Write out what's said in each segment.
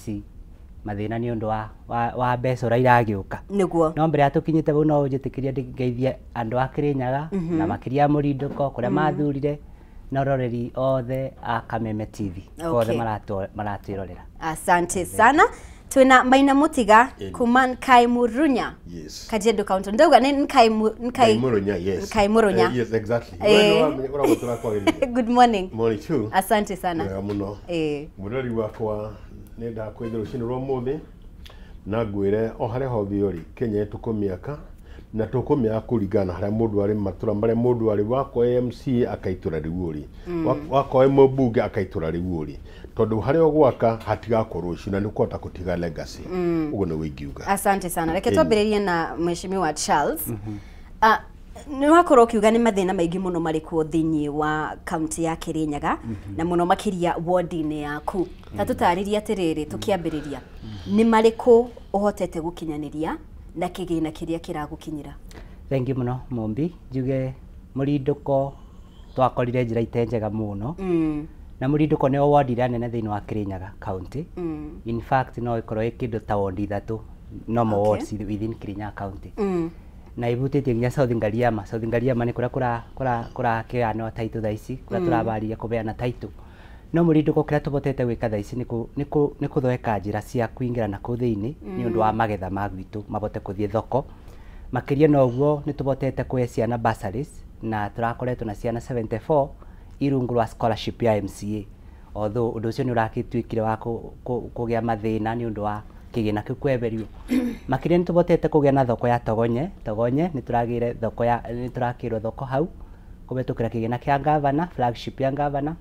ici mathĩna nĩ ũndũ wa mbeca ũrĩa iragĩũka. Nĩguo. No mbere ya tũkinyĩte hau no ũnjĩtĩkĩrie ngeithie andũ a Kĩrĩnyaga na makĩria Mũrindũko kũrĩa mathurire na roreri othe a Kameme TV othe maratwĩrorera. Asante sana. Twina Maina Mutiga kuma Nkaimurunya. Yes. Kajiado County. Ndauga ni Nkaimurunya, yes. Nkaimurunya. Yes, exactly. Good morning. Morning too. Asante sana. Wega muno. Mũrori wakwa nĩ ndakwĩthĩra rũcinĩ rwa ũmũthĩ na ngwĩre o harĩa hothe ũrĩ Kenya tũkũmĩaka na tũkũmĩaka kũringana na harĩa mũndũ arĩ, matũra marĩa mũndũ arĩ. Wakwa MC akaitũra rĩu ũrĩ, wakwa mũmbunge akaitũra rĩu ũrĩ, tondũ harĩa ũgwaka hatigakorwo rũciũ na nĩ ũkũhota kũtiga legacy. Ũguo nĩguo ingiuga. Asante sana. Reke twambĩrĩrie na Mheshimiwa Charles. Nĩ wakorwo ũkiuga nĩ mathĩna maingĩ mũno marĩ kuo thĩinĩ wa kaunti ya Kĩrĩnyaga na mũno makĩria ward-inĩ yaku. Ta tũtarĩrie atĩrĩrĩ, tũkĩambĩrĩria nĩ marĩkũ ũhotete gũkinyanĩria na kĩgĩna kĩrĩa kĩragũkinyĩra? Thank you mũno Mumbi. Njuge Mũrindũko twakorire njĩra ite njega mũno. Na Mũrindũko nĩyo ward ĩrĩa nene thĩinĩ wa Kĩrĩnyaga county. In fact no ĩkorwo ĩ kĩndũ ta ward ithatũ normal wards within Kĩrĩnyaga county. Na ibutĩtie nginya South Ngariama. South Ngariama nĩ kũrĩa kũrakĩanwo title thaa ici, kũrĩa tũrabaria kũbeana title. No Mũrindũko kĩrĩa tũbotete gwĩka thaa ici nĩ kũthondeka njĩra cia kũingĩra na kũu thĩinĩ nĩ ũndũ wa magetha ma gwitũ mabote kũthiĩ thoko. Makĩria na ũguo nĩ tũbotete kũhe ciana bursaries na tũrakoretwo na ciana 74 irungu rwa scholarship ya MCA. Although ũndũ ũcio nĩ ũragĩtuĩkire wa kũgĩa mathĩna nĩ ũndũ wa kĩgĩna kĩu kweherio. Makĩria nĩ tũbotete kũgĩa na thoko ya Togonye. Togonye nĩ tũragĩire thoko ya, nĩ tũrakĩrwo thoko hau kũhetũkĩra kĩgĩna kĩa gavana, flagship ya gavana.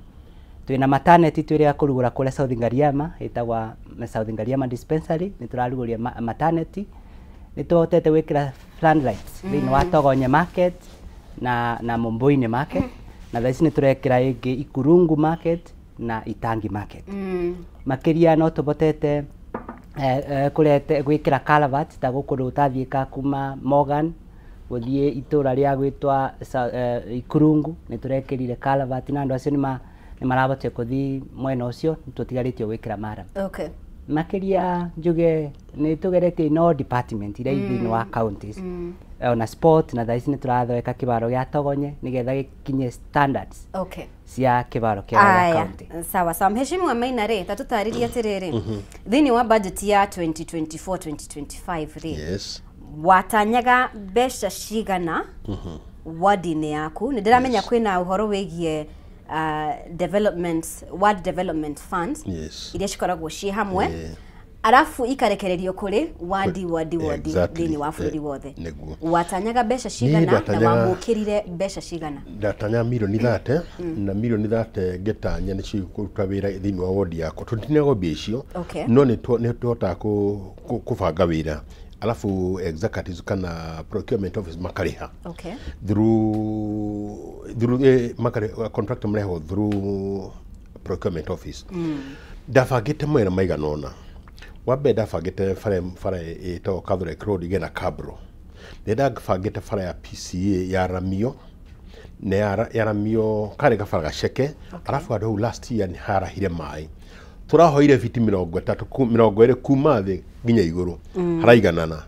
Twĩna maternity twĩrĩga kũrugũra kũrĩa South Ngariama, ĩtagwa South Ngariama Dispensary, nĩ tũrarugũria maternity. Nĩ tũhotete gwĩkĩra floodlights thĩinĩ wa Togonye market na Momboini market, na thaa ici nĩ tũrekĩra ĩngĩ Ikurungu market na Itangi market. Makĩria no tũbotete kũrete gwĩkĩra culvert ta gũkũ rũtathiĩka kuma Morgan gũthiĩ itũra rĩa gwĩtwa Ikurungu, nĩ tũrekĩrire culvert na andũ acio nĩ marabotire kũthiĩ mwena ũcio, tũtigarĩtio gwĩkĩra murram. Makĩria njuge nĩ tũgeretie no department iria thĩinĩ wa counties ona sport, na thaa ici nĩ tũrathondeka kĩbaro gĩa Togonye nĩgetha gĩkinye standards cia kĩbaro kĩa county. Sawa sawa. Mheshimiwa Maina rĩ, ta tũtarĩrie atĩrĩrĩ, thĩinĩ wa budget ya 2024-2025 rĩ, yes, watanyaga mbeca cigana ward-inĩ yaku? Nĩ ndĩramenya kwĩna ũhoro wĩgiĩ development, ward development fund iria cikoragwo ciĩ hamwe, arafu ikarekererio kũrĩ wadi wadi wadi thĩinĩ wa bũrũri wothe. Watanyaga mbeca cigana na wamũkĩrire mbeca cigana? Ndatanya milioni 30 na milioni 30 ngĩtanya nĩcio ikũruta wĩra thĩinĩ wa ward yakwa. Tũtinego mbia icio, no nĩ tũhotaga kũbanga wĩra, alafu executives kana procurement office makarĩha through contract marehwo through procurement office. Ndabangĩte mawĩra maigana ũna. Wa mbere ndabangĩte bara ĩtagwo Catholic Road ĩgĩe na cabro. Nĩ ndabangĩte bara ya PCA ya Ramio, na ya Ramio karĩ gabara gaceke, alafu handũ hau last year nĩ harahire maĩ. Tũrahoire fiti 30 kuma thĩ nginya igũrũ, haraiganana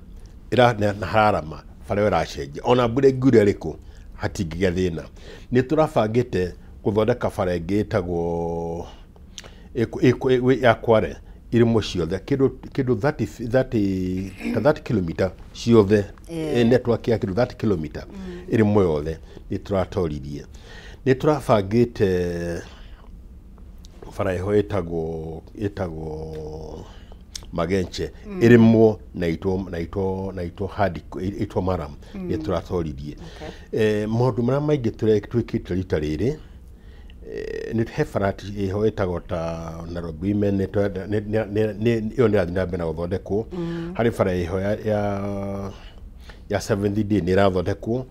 na hararama, bara ĩyo ĩracenjia. Ona mbura ĩngiura ĩrĩkũ hatingĩgĩa thĩna. Nĩ tũrabangĩte gũthondeka bara ĩngĩ ĩtagwo ya Kware, irĩmwo ciothe kĩndũ 30 kilomita ciothe, network ya kĩndũ 30 kilomita ĩrĩmwo yothe nĩ tũratoririe. Nĩ tũrabangĩte bara ĩho ĩtagwo Magenche ĩrĩmwo na itwo hard itwo murram nĩ tũratoririe. Maũndũ marĩa maingĩ twĩkĩte rita rĩrĩ nĩ he bara ĩho ĩtagwo ta Nairobi Women ĩyo nĩ ĩrathiĩ na mbere na gũthondekwo. Harĩ bara ĩho ya Seventh Day nĩ ĩrathondekwo.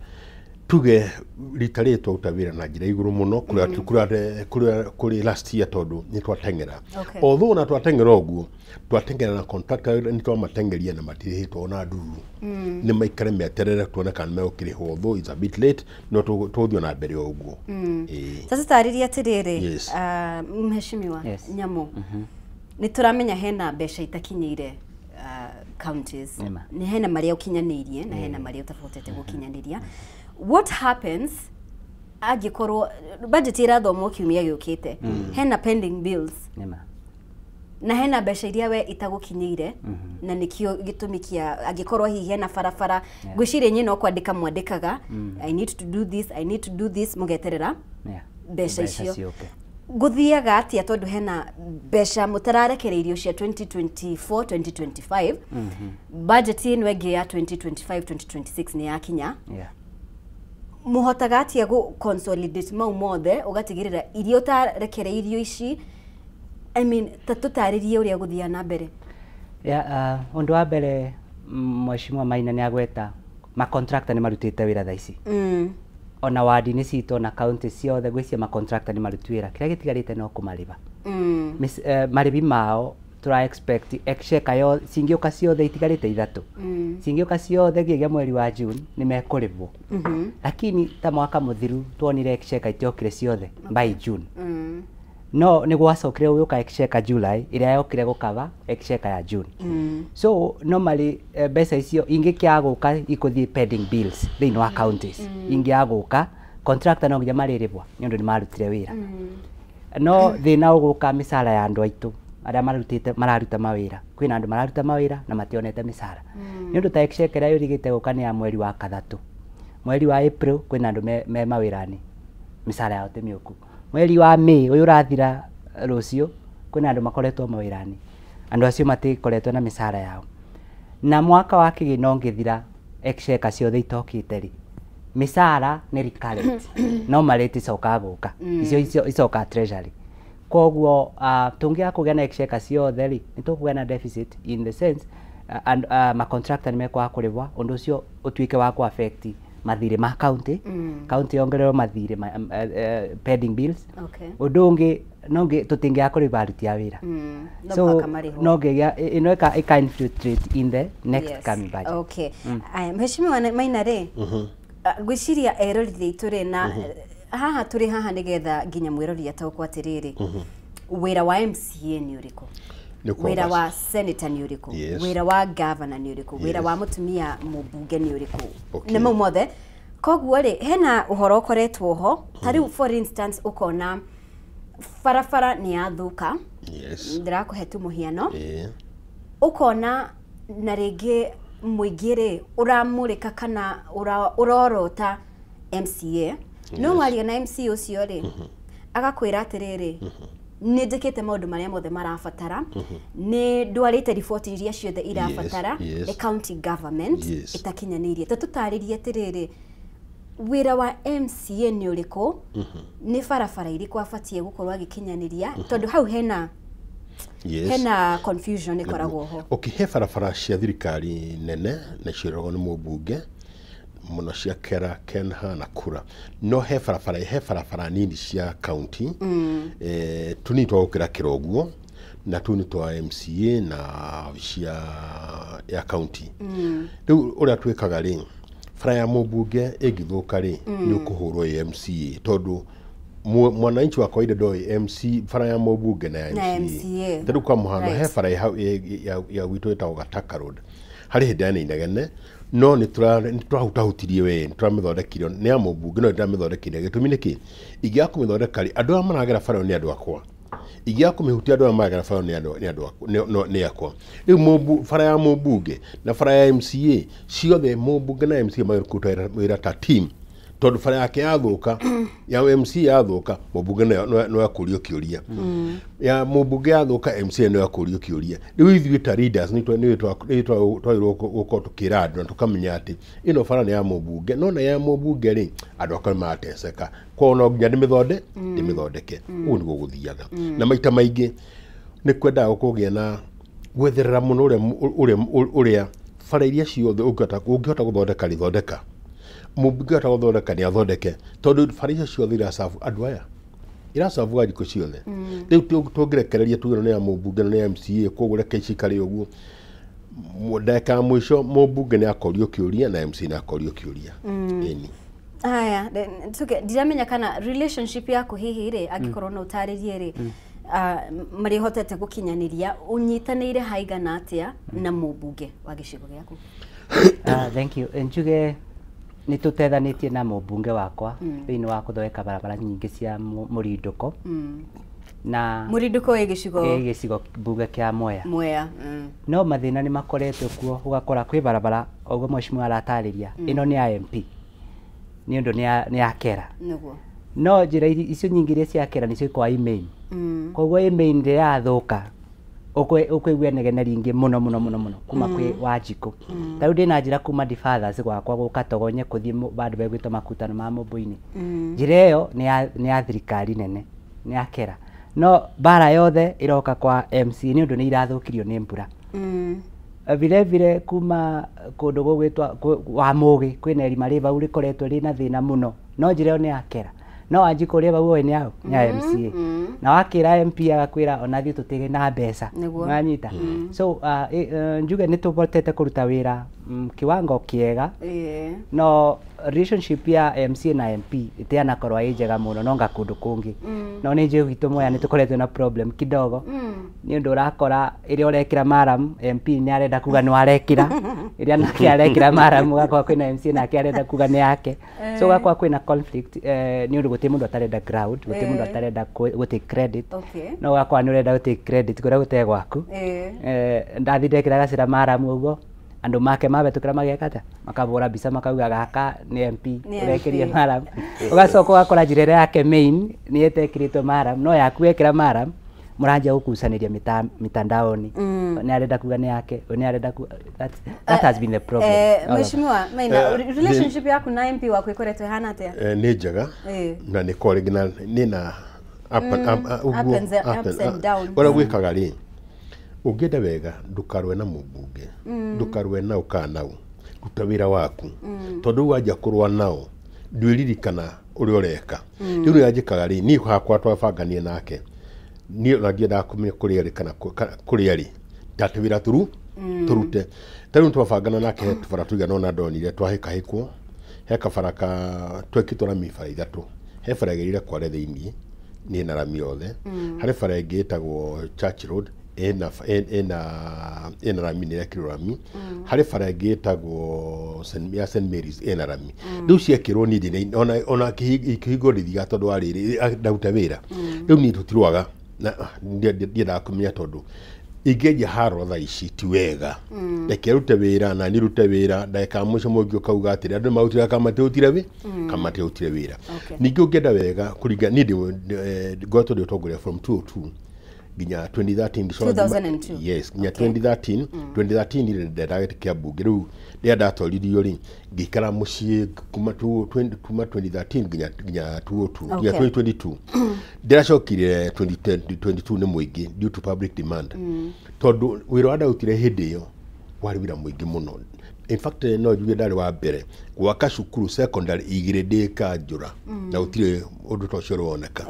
Tuge rita rĩrĩ twaruta wĩra na njĩra igũrũ mũno kũrĩ last year tondũ nĩ twateng'era. Although na twateng'era ũguo, twateng'era na contractor nĩ twamateng'eria na matirĩhĩtwo ona ndururu. Nĩ maikare meterere tuone kana megũkĩrĩhwo, although it's a bit late, no tũgũthiĩ na mbere o ũguo. Sasa tarĩria atĩrĩrĩ, Mheshimiwa Nyamu, Nĩ tũramenya hena mbeca itakinyĩire counties. Nĩ hena marĩa ũkinyanĩirie na hena marĩa ũtabotete gũkinyanĩria. What happens angĩkorwo budget ĩrathomwo kiumia gĩũkĩte, hena pending bills na hena mbeca iria we itagũkinyĩire, na nĩkĩo gĩtũmi kĩa angĩkorwo hihi hena barabara, ngwĩciria inyuĩ no kwandĩka mwandĩkaga, I need to do this, I need to do this, mũgeterera mbeca icio. Gũthiaga atĩa tondũ hena mbeca mũtararekereirio cia 2024 2025, budget ĩno ĩngĩ ya 2025 2026 nĩ yakinya. Mũhotaga atĩa gũ consolidate mau mothe ũgatigĩrĩra iria ũtarekereirio ici, I mean, ta tũtarĩrie ũrĩa gũthiaga na mbere. Ũndũ wa mbere Mheshimiwa Maina nĩ agweta macontractor nĩ marutĩte wĩra thaa ici. Ona wadi-inĩ citũ na county ciothe gwĩcia macontractor nĩ maruti wĩra, kĩrĩa gĩtigarĩte no kũmarĩha. Marĩhi mao tũra expect exchequer yo cingĩũka ciothe itigarĩte ithatũ, cingĩũka ciothe gĩgĩa mweri wa June nĩ mekũrĩhwo. Lakini ta mwaka mũthiru tuonire exchequer itiokire ciothe by June. No nĩ gwacokire gũka exchequer July ĩrĩa yokire gũkava exchequer ya June. So normally mbeca icio ingĩkĩaga gũka ikũthiĩ pending bills thĩinĩ wa counties. Ingĩaga gũka contractor no nginya marĩrĩhwo nĩ ũndũ nĩ marutire wĩra. No thĩna ũgũka mĩcara ya andũ aitũ arĩa marutĩte mararuta mawĩra, kwĩna andũ mararuta mawĩra na mationete mĩcara. Nĩ ũndũ ta exchequer ĩrĩa yũrigĩte gũka nĩ ya mweri wa kathatũ, mweri wa April kwĩna andũ me mawĩra-inĩ mĩcara yao ti mĩũku. Mweri wa May ũyũ ũrathira rũciũ kwĩna andũ makoretwo mawĩra-inĩ, andũ acio matikoretwo na mĩcara yao. Na mwaka wa kĩgĩna ũngĩthira exchequer ciothe itokĩte rĩ, mĩcara nĩ recurrent no marĩ iticokaga gũka, icio icokaga treasury. Koguo tũngĩaga kũgĩa na exchequer ciothe rĩ, nĩ tũkũgĩa na deficit in the sense and macontractor nĩ mekwaga kũrĩhwo, ũndũ ũcio ũtuĩke wa kũ affect mathirĩ ma county, county yongererwo mathirĩ pending bills. Ũndũ ũngĩ no tũtingĩaga kũrĩha aruti a wĩra, so no ngĩgĩa ĩno ĩka infiltrate in the next coming budget. Okay. Aya, Mheshimiwa Maina rĩ, ngwĩciria eroreri aitũ rĩ, na haha tũrĩ haha nĩgetha nginya mwĩrori ataũkwo atĩrĩrĩ, wĩra wa MCA nĩ ũrĩkũ, wĩra wa senator nĩ ũrĩkũ, wĩra wa governor nĩ ũrĩkũ, wĩra wa mũtumia mũmbunge nĩ ũrĩkũ, nĩ mau mothe. Koguo rĩ, hena ũhoro ũkoretwo ho, ta rĩu for instance ũkona barabara nĩ yathũka, ndĩrakũhe tu mũhiano, ũkona na rĩngĩ mũingĩ rĩ ũramũrĩka kana ũrorota MCA, no waria na MCA ũcio rĩ, agakwĩra atĩrĩrĩ, nĩ njĩkĩte maũndũ marĩa mothe marabatara, nĩ ndwarĩte riboti iria ciothe irabatara, nĩ county government ĩtakinyanĩirie. Ta tũtarĩrie atĩrĩrĩ, wĩra wa MCA nĩ ũrĩkũ, nĩ barabara irĩkũ abatiĩ gũkorwo agĩkinyanĩria, tondũ hau hena hena confusion ĩkoragwo ho. Okay, he barabara cia thirikari nene na ciĩragwo nĩ mũmbunge mũno cia Kera, Kenha na Kura. No he barabara nini cia county, tũnini twa gũkĩra kĩroguo na tũnini twa MCA na cia ya county. Rĩu ũrĩa twĩkaga rĩ, bara ya mũmbunge ĩngĩthũka rĩ, nĩ ũkũhũrwo ĩ MCA tondũ mwananchi wa kawaida ndoĩ MC bara ya mũmbunge na ya MCA. Tarĩu kwa mũhano he bara ya gwitũ ĩtagwo Gataka Road, harĩ hĩndĩ yarĩ inegene, no nĩ tũrahutahutirie we, nĩ tũramĩthondekire, nĩ ya mũmbunge no nĩ tũramĩthondekire. Gĩtũmi nĩ kĩ? Ingĩaga kũmĩthondeka rĩ, andũ arĩa maragera bara ĩyo nĩ andũ akwa, ingĩaga kũmĩhutia andũ arĩa maragera bara ĩyo nĩ andũ nĩ akwa. Rĩu bara ya mũmbunge na bara ya MCA ciothe mũmbunge na MCA magĩrĩirwo kũruta wĩra ta team, tondũ bara yake yathũka, ya MCA yathũka, mũmbunge no akũrio kĩũria, ya mũmbunge yathũka, MCA no akũrio kĩũria. Rĩu ithuĩ ta leaders nĩ twagĩrĩirwo gũkorwo tũkĩra andũ na tũkamenya atĩ ĩno bara nĩ ya mũmbunge, no na ya mũmbunge rĩ, andũ akwa nĩ marateceka, koguo no nginya ndĩmĩthondeke. Ũguo nĩguo gũthiaga. Na maita maingĩ nĩ kwendaga kũgĩa na gwetherera mũno ũrĩa bara iria ciothe ũngĩhota gũthondeka rĩ, thondeka. Mũmbunge ahota gũthondeka nĩ athondeke, tondũ bara icio ciothe iracabu andũ aya, iracabu thikũ ciothe. Rĩu tũngĩrekereria tuge nĩ ya mũmbunge na nĩ ya MCA, koguo reke cikare ũguo, ndagĩka ya mũico mũmbunge nĩ akorio kĩũria na MCA nĩ akorio kĩũria. Ĩni. Haya, tuge ndiramenya kana relationship yaku hihi rĩ, angĩkorwo no ũtarĩrie rĩ, marĩa ũhotete gũkinyanĩria ũnyitanĩire haigana atĩa na mũmbunge wa gĩcigo gĩaku? Thank you. Njuge nĩ tũtethanĩtie na mũmbunge wakwa thĩinĩ wa gũthondeka barabara nyingĩ cia mũrindũko. Na mũrindũko ĩ gĩcigo mbunge kĩa Mwea. No mathĩna nĩ makoretwo kuo, ũgakora kwĩ barabara ũguo mheshimiwa aratarĩria ĩno nĩ ya MP nĩ ũndũ nĩ ya kera. No njĩra icio nyingĩ iria cia kera nĩcio ikoragwo i main. Koguo i main rĩrĩa yathũka ũkũigua inegene rĩingĩ mũno mũno mũno mũno kuma kwĩ Wanjikũ. Ta rĩu ndĩna njĩra kuma Difathers gwakwa gũka Togonye kũthiĩ bandũ begwĩtwo makutano ma Mũmbũinĩ. Njĩra ĩyo nĩ ya thirikari nene, nĩ ya kera. No bara yothe ĩroka kwa MC nĩ ũndũ nĩ irathũkirio nĩ mbura. Vile vile kuma kũndũ gũgwĩtwo wa Mũgĩ kwĩna irima rĩ vau rĩkoretwo rĩna thĩna mũno, no njĩra ĩyo nĩ ya kera. No Wanjikũ ũrĩa vau oĩ nĩ yaũ? Nĩ ya MCA. Na wakĩra MP agakwĩra ona ithuĩ tũtirĩ na mbeca. Nĩwanyita? So njuge nĩ tũhotete kũruta wĩra kiwango kĩega. No relationship ya MCA na MP ĩtianakorwo ĩ njega mũno nonga kũndũ kũngĩ. No nĩ njũĩ gwitũ Mwea nĩ tũkoretwo na problem kidogo. Nĩ ũndũ ũrakora ĩrĩa ũrekĩra maram MP nĩ arenda kuga nĩ warekĩra, ĩrĩa nake arekĩra maram ũgakora kwĩna MCA nake arenda kuga nĩ yake. So ũgakora kwĩna conflict nĩ ũndũ gũtirĩ mũndũ atarenda ground, gũtirĩ mũndũ atarenda gũtake credit. No ũgakora nĩ ũrenda gũtake credit kũrĩa gũtarĩ gwaku. Ndathi ndekĩra gacĩra maram ũguo andũ make mabetũkĩra mageka atĩa? Makabũra mbica makauga gaka nĩ MP ũrekĩrire maram. Ũgacoka ũgakora njĩra ĩrĩa yake main nĩ ĩtekĩrĩtwo maram, no yaku wekĩra maram mũranjia gũkucanĩria mitandaoni. Nĩ arenda kuga nĩ yake, nĩ arenda kuga that has been the problem. Mheshimiwa Maina, relationship yaku na MP waku ĩkoretwo ĩhana atĩa? Nĩ njega na nĩ korĩ nĩ na ups and downs. Ũrĩa gwĩkaga rĩ, ũngĩenda wega ndũkarũe na mũmbunge, ndũkarũe nao kana nao, ruta wĩra waku. Tondũ wanjia kũrũa nao ndwĩririkana ũrĩa ũreka. Rĩu rĩrĩa njĩkaga rĩ, niĩ hakwa twabanganie nake, niĩ ona ndiendaga kũmenya kũrĩa arĩ kana kũrĩa arĩ, ndatĩ wĩra tũrute. Ta rĩu twabangana nake he tũbara tũigana ũna ndonire twahĩkahĩkwo, he kabara ka twekĩtwo rami bara ithatũ, he bara ĩgereire Kware thĩiniĩ nĩ na rami yothe, harĩ bara ĩngĩ ĩtagwo Church Road ĩna rami nĩ ĩrekĩrwo rami, harĩ bara ĩngĩ ĩtagwo ya St Mary's ĩna rami. Rĩu ciekĩrwo niĩ ndĩ ona kĩhingo ndithiaga tondũ wa rĩrĩ ndaruta wĩra. Rĩu niĩ tũtirũaga na ndiendaga kũmenya tondũ ingĩanjia haro thaa ici ti wega. Reke rute wĩra na niĩ rute wĩra, ndagĩka ya mũico mũingĩ ũkauga atĩrĩ andũ nĩmarutire kana matiarutire wĩra. Ningĩ ũngĩenda wega kũringana niĩ ngoretwo ndĩ ũtongoria from 2002 nginya 2013. 2002. Yes, nginya 2013. 2013 nĩ ndendaga gĩtĩ kĩa mbunge. Rĩu rĩrĩa ndatoririo rĩ, ngĩikara mũciĩ kuma 2013 nginya 2002, nginya 2022. Ndĩracokire 2022 nĩ mũingĩ due to public demand. Tondũ wĩra ũrĩa ndarutire hĩndĩ ĩyo warĩ wĩra mũingĩ mũno. In fact no njuge ndarĩ wa mbere gwaka cukuru secondary igĩrĩ ndĩ kanjũra na gũtirĩ ũndũ ta ũcio ũroneka.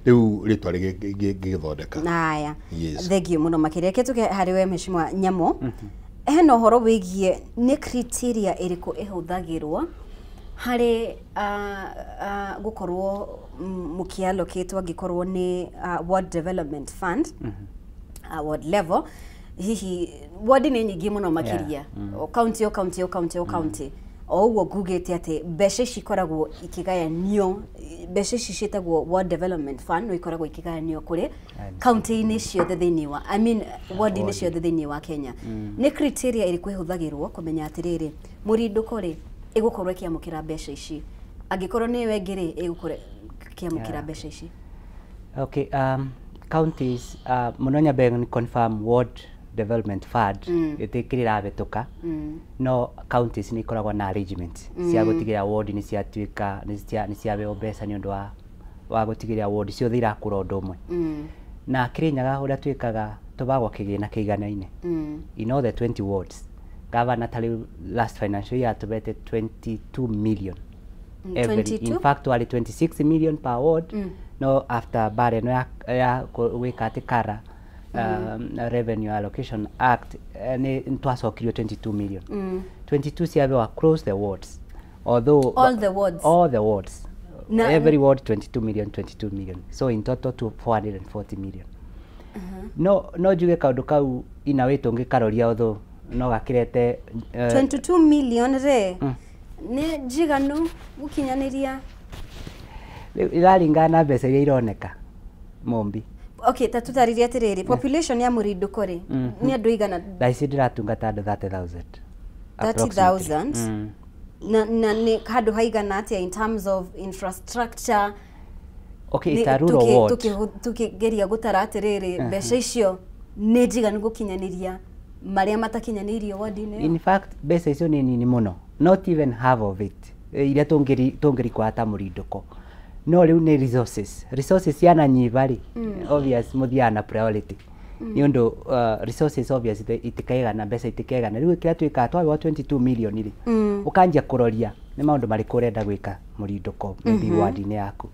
Rĩu rĩtwa rĩgĩthondeka. Naya, thengiũ mũno makĩria. Kĩtuke harĩ we Mheshimiwa Nyamo, hena ũhoro wĩgiĩ nĩ criteria ĩrĩkũ ĩhũthagĩrwo harĩ gũkorwo mũkĩallocate angĩkorwo nĩ Ward Development Fund, ward level. Hihi ward nĩ nyingĩ mũno makĩria, o county o county o county o county, o ũguo ngugĩte atĩ mbeca ici ikoragwo ikĩgayanio, mbeca ici ciĩtagwo Ward Development Fund no ikoragwo ikĩgayanio kũrĩ county-inĩ ciothe thĩinĩ wa, I mean ward-inĩ ciothe thĩinĩ wa Kenya. Nĩ criteria ĩrĩkũ ĩhũthagĩrwo kũmenya atĩrĩrĩ mũrindũko rĩ ĩgũkorwo ĩkĩamũkĩra mbeca ici, angĩkorwo nĩ ĩyo ĩngĩ rĩ ĩgũkorwo ĩkĩamũkĩra mbeca ici? Okay, counties mũno nyambe nĩ confirm Ward Development Fund ĩtĩkĩrĩ ĩrahĩtũka, no counties nĩ ikoragwo na arrangement cia gũtigĩrĩra ward nĩ ciatuĩka nĩ ciaheo mbeca nĩ ũndũ wa gũtigĩrĩra ward ciothe irakũra ũndũ ũmwe. Na Kĩrĩnyaga ũrĩa twĩkaga tũbagwo kĩgĩna kĩiganaine in all the 20 wards. Governor ta rĩu last financial year atũbete 22 million every, in fact warĩ 26 million per ward. No after bara ĩno ya gwĩka atĩ kara Revenue Allocation Act nĩ twacokirio 22 million. 22 ciahewa across the wards, although all the wards, all the wards, every ward 22 million, 22 million, so in total to 440 million. No njuge kaundu kau ina way tũngĩkaroria although no gakĩrete 22 million rĩ nĩ njiganu gũkinyanĩria. Iraringana na mbeca iria ironeka Mumbi. Okay, ta tutaririe atiriri, population ya Mũrindũko rĩ nĩ andũ igana? Thaa ici ndĩratungata andũ 30,000. 30,000 na nĩ handũ haigana atĩa in terms of infrastructure? Okay, it's a rural ward. Tukigeria gũtara atĩrĩrĩ, mbeca icio nĩ njiganu gũkinyanĩria marĩa matakinyanĩirio ward-inĩ ĩyo? In fact, mbeca icio nĩ nini mũno, not even half of it iria tũngĩrikwa ta Mũrindũko. No rĩu nĩ resources ciananyiba rĩ, obvious mũthiaga na priority nĩ ũndũ resources obvious itikaigana, mbeca itikaigana. Rĩu kĩrĩa twĩkaga twaheo 22 million rĩ, ũkanjia kũroria nĩ maũndũ marĩkũ ũrenda gwĩka Mũrindũko maybe ward-inĩ yaku.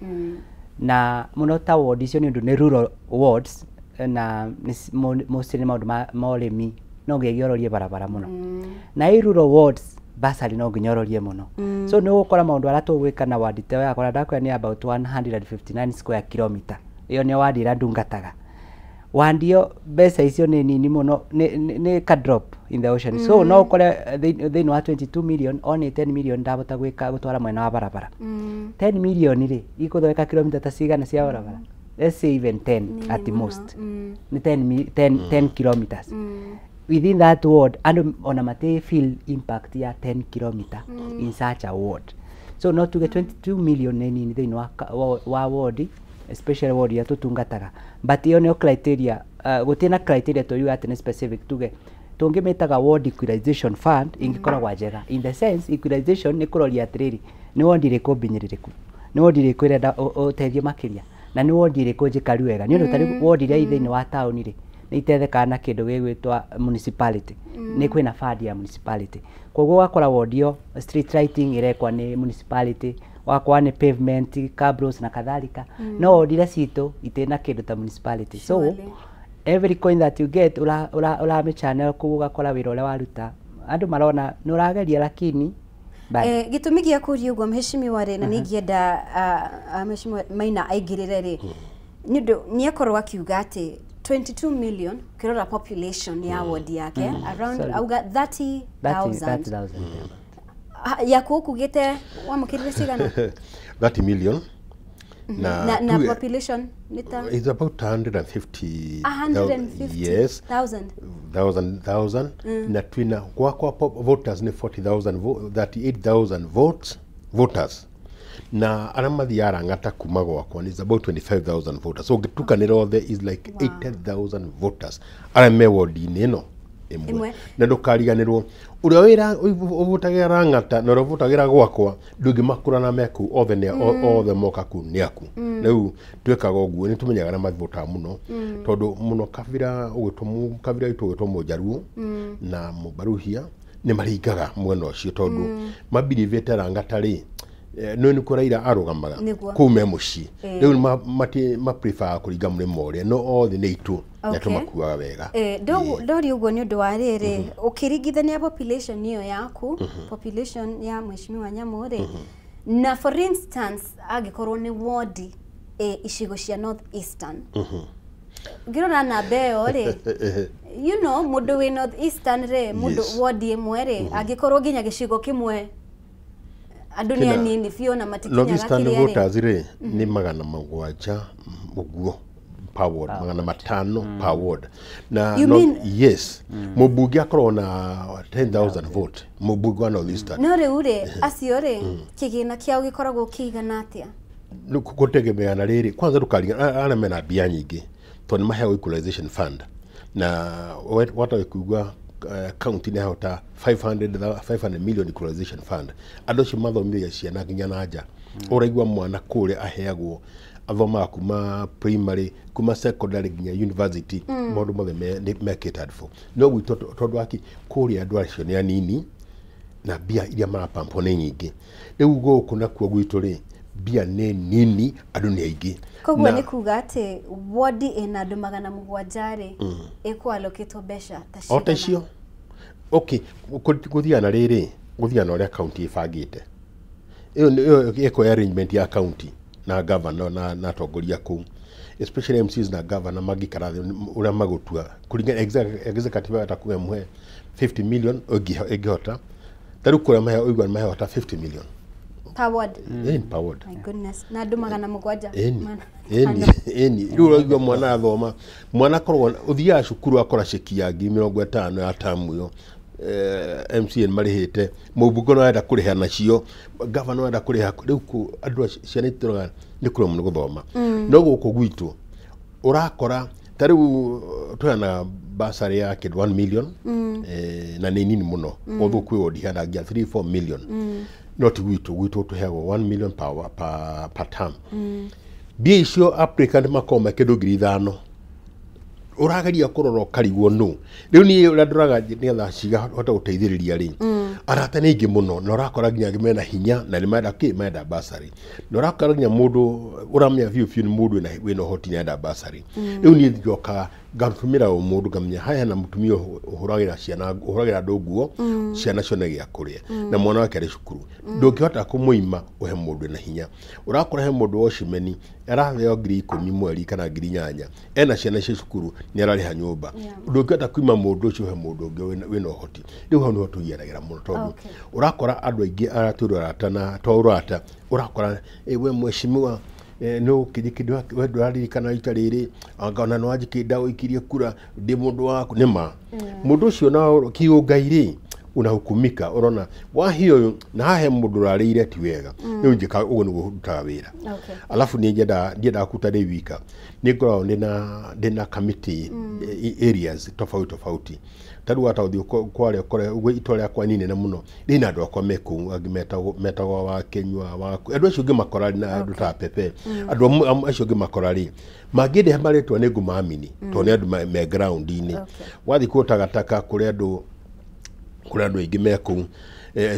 Na mũno ta ward icio nĩ ũndũ nĩ rural wards na mostly nĩ maũndũ ma ũrĩmi, no nginya ũrorie barabara mũno. Na i rural wards basari no nginya ũrorie mũno. So nĩ ũgũkora maũndũ arĩa tũgwĩka na ward ta yakwa ndakwĩra nĩ about 159 square kilometer. Ĩyo nĩ ward ĩrĩa ndungataga. Ward ĩyo mbeca icio nĩ nini mũno, nĩ ka drop in the ocean. So no ũkore thĩinĩ wa 22 million only 10 million ndahota gwĩka gũtwara mwena wa barabara. 10 million rĩ ikũthondeka kilomita ta cigana cia barabara? Let's say even 10 at the most. Nĩ 10 kilometers. Within that ward andũ ona mati feel impact ya 10 kilometer in such a ward. So no tuge 22 million nĩ nini thĩinĩ wa ward, especially ward ya tũtungataga. But ĩyo nĩyo criteria, gũtirĩ na criteria tũriuga atĩ nĩ specific tuge tũngĩmĩtaga ward equalization fund ingĩkoragwo njega. In the sense equalization nĩ kũroria atĩrĩrĩ, nĩ ward ĩrĩkũ mbinyĩrĩrĩku, nĩ ward ĩrĩkũ ĩrenda ũteithio makĩria, na nĩ ward ĩrĩkũ njikaru wega. Nĩ ũndũ ta rĩu ward iria i thĩinĩ wa taũni rĩ nĩ itethekaga na kĩndũ gĩgwĩtwo municipality. Nĩ kwĩna fund ya municipality. Koguo ũgakora ward ĩyo street lighting ĩrekwa nĩ municipality, ũgakora nĩ pavement, cabros na kadhalika. No ward iria citũ itirĩ na kĩndũ ta municipality. So every coin that you get ũramĩ channel kũu, ũgakora wĩra ũrĩa waruta andũ marona nĩ ũrageria lakini Gĩtũmi gĩa kũria ũguo mheshimiwa rĩ, na nĩ ingĩenda mheshimiwa Maina aingĩrĩre rĩ, nĩ ũndũ nĩ akorwo akiuga atĩ 22 million ukirora population ya ward yake around auga 30,000. Yaku ukugite wamukirire cigana? 30 million. Na population nita it's about 150,000. Yes, 1,000 na twina kwa voters ni 40,000 38,000 votes voters na arĩa mathiaga Lang'ata kuma gwakwa is about 25,000 voters. So gĩtukanĩro othe is like 80,000 voters arĩa me ward-inĩ ĩno ĩmwe. Na ndũkariganĩrwo ũrĩa wĩra ũvotagĩra Lang'ata na ũrĩa ũvotagĩra gwakwa ndũngĩmakũrana me kũu othe nĩ othe moka kũu nĩ aku. Rĩu twĩkaga ũguo nĩ tũmenyaga arĩa mathivotaga mũno tondũ mũno kabira ũgĩtwo kabira itũ ũgĩtwo Mũjaruo na Mũbaruhia nĩ maringaga mwena ũcio tondũ mabirivĩte Lang'ata rĩ no nĩ kũraira arũgamaga kũu me mũciĩ rĩu ma prefer kũringa mũrĩmo ũrĩa no othe nĩ itũ na tũmakuaga wega. Ndori ũguo nĩ ũndũ wa rĩrĩ ũkĩringithania population ĩyo yaku population ya mheshimiwa Nyamu rĩ na for instance angĩkorwo nĩ ward icigo cia North Eastern ngĩrora namba ĩyo rĩ you know mũndũ wĩ North Eastern rĩ mũndũ ward ĩmwe rĩ angĩkorwo nginya gĩcigo kĩmwe andũ nĩ anini biũ na matikinyaga kĩrĩa rĩ. Voters rĩ nĩ 700 ũguo per ward, 500 per ward. Na you mean, yes, mũmbunge akorwo na 10,000 vote, mũmbunge wa North Eastern. No rĩu rĩ acio rĩ kĩgĩna kĩao gĩkoragwo kĩigana atĩa? Gũtegemea na rĩrĩ kwanza ndũkaringa arĩa mena mbia nyingĩ tondũ nĩ maheagwo equalization fund na watakuga county nĩ hota 500 million equalization fund. Andũ acio mathomithagia ciana nginya na nja. Ũraigua mwana kũrĩa aheagwo athomaga kuma primary kuma secondary nginya university maũndũ mothe me catered for. No gwitũ tondũ waki kũrĩa andũ acio nĩ anini na mbia iria marapampwo nĩ nyingĩ. Rĩu gũkũ nakuo gwitũ rĩ mbia nĩ nini andũ nĩ aingĩ. Koguo nĩ kuga atĩ ward ĩna andũ 700 rĩ ĩkũallocatwo mbeca ta cigana? O ta icio. Okay, gũthiaga na rĩrĩ gũthiaga na ũrĩa county ĩbangĩte. Ĩyo ĩko arrangement ya county na governor na atongoria kũu. Especially MCs na governor mangĩikara thĩ ũrĩa magũtua kũringana executive atakuga muhe 50 million ĩngĩhota. Ta rĩu kũrĩa mahe ũigua maheo ta 50 million per ward. In per ward. My goodness, na andũ 700. Ĩni ĩni, rĩu ũraigua mwana athoma, mwana akoragwo ũthiaga cukuru akora ceki ya 50,000 ya tamu ĩyo, MCA marĩhĩte, mũmbunge no arenda kũrĩha nacio, gavana no arenda kũrĩha. Rĩu andũ ciana itũraga nĩ kũremwo nĩ gũthoma. No gũkũ gwitũ ũrakora ta rĩu tũheanaga basarĩ ya kĩndũ 1 million, na nĩ nini mũno, although kwĩ ward iheanaga 3 4 million, no ti gwitũ. Gwitũ tũheagwo 1 million per term. Mbia icio applicant makoragwo me kĩndũ 5,000. Ũrageria kũrora ũkarigwo nũ. Rĩu niĩ ũrĩa ndoraga nĩgetha cigahote gũteithĩrĩria rĩ, arata nĩ aingĩ mũno, na ũrakora nginya angĩ mena hinya na nĩ marenda kĩ, marenda basarĩ, na ũrakora nginya mũndũ ũramenya biũ biũ nĩ mũndũ wĩna ũhoti nĩ arenda basarĩ. Rĩu niĩ njokaga ngatũmĩra o mũndũ, ngamenya haya na mũtumia ũhũragĩra ciana, ũhũragĩra andũ nguo, ciana cione gĩa kũrĩa na mwana wake arĩ cukuru, ndũngĩhota kũmũima ũhe mũndũ wĩna hinya. Ũrakora he mũndũ wocimeni araheo 10,000 mweri kana 8,000, ena ciana cia cukuru, nĩ ararĩha nyũmba, ndũngĩhota kuima mũndũ ũcio ũhe mũndũ ũngĩ wĩna ũhoti. Rĩu hau nĩho tũgianagĩra mũno, tondũ ũrakora andũ aingĩ arĩa twĩ arata na to ũrata, ũrakora we mheshimiwa, no kĩndũ we ndũraririkana rita rĩrĩ, anga ona no wanjĩkĩnda ũikirie kura ndĩ mũndũ waku. Nĩ ma mũndũ ũcio na kĩũngai rĩ unahukumika, urona wahio ũyũ na hahe mũndũ ũrarĩire ti wega. Rĩu njĩkaga ũguo nĩguo ndutaga wĩra. Alafu niĩ ndiendaga kũruta ndĩ wika, nĩ ngoragwo ndĩna committee areas tofauti tofauti. Ta rĩu wata ũthiĩ kwarĩa ũkore ũguo itũra rĩakwa nĩ inene mũno, rĩna andũ akwa me kũu angĩ metagwo wa Kenyua wa andũ acio ngĩmakora na andũ ta Pepe, andũ acio ngĩmakora rĩ mangĩndehe marĩtwa nĩ ngũmamini, tondũ nĩ andũ me ground-inĩ. Wathiĩ kũu takataka kũrĩ andũ aingĩ me kũu,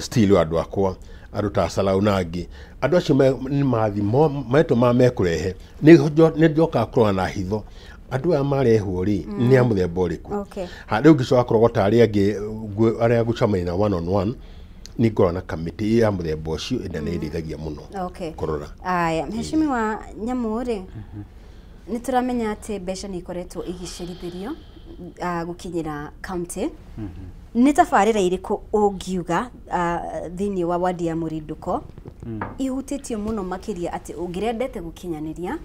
still andũ akwa, andũ ta Salau na angĩ, andũ acio nĩ mathi marĩtwa maya mekũrehe nĩ njokaga kũrora na hitho andũ aya marehwo rĩ nĩ a mũthemba ũrĩkũ. Rĩu ngĩcoka kũrogota arĩa angĩ arĩa ngũcemania na one on one, nĩ ngoragwo na kamĩtĩ ya mũthemba ũcio ĩrĩa nĩ ĩndeithagia mũno kũrora. Aya, mheshimiwa Nyamu rĩ, nĩ tũramenya atĩ mbeca nĩ ikoretwo igĩcerithĩrio gũkinyĩra county. Nĩ tabarĩra irĩkũ ũngiuga thĩinĩ wa wadi ya Mũrindũko ihutĩtio mũno makĩria atĩ ũngĩrendete gũkinyanĩria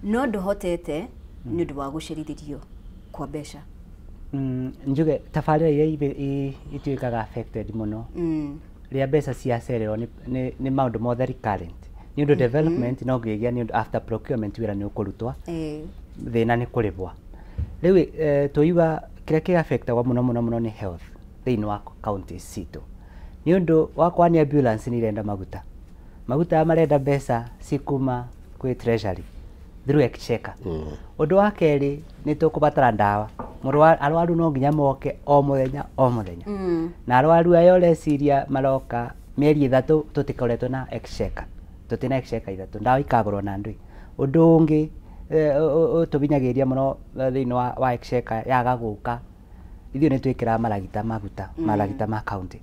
no ndũhotete nĩ ũndũ wa gũcerithĩrio kwa mbeca? Njuge tabarĩra iria ituĩkaga affected mũno rĩrĩa mbeca ciacererwo nĩ maũndũ mothe recurrent, nĩ ũndũ development no ngĩgĩa nĩ ũndũ after procurement wĩra nĩ ũkũrutwo, thĩna nĩ kũrĩhwo. Rĩu tũiga kĩrĩa kĩ affectagwo mũno mũno mũno nĩ health thĩinĩ wa county citũ, nĩ ũndũ wakwa nĩ ambulance nĩ irenda maguta, maguta aya marenda mbeca cikuma kwĩ treasury through exchequer. Ũndũ wa kerĩ nĩ tũkũbatara ndawa, arwaru no nginya moke o mũthenya o mũthenya, na arwaru aya ũreciria maroka mĩeri 3 tũtikoretwo na exchequer, tũtina exchequer 3, ndawa ikagũrwo na ndũĩ. Ũndũ ũngĩ ũtũbinyagĩria mũno thĩinĩ wa exchequer yaga gũka, ithuĩ nĩ twĩkĩraga maragita maguta, maragita ma county,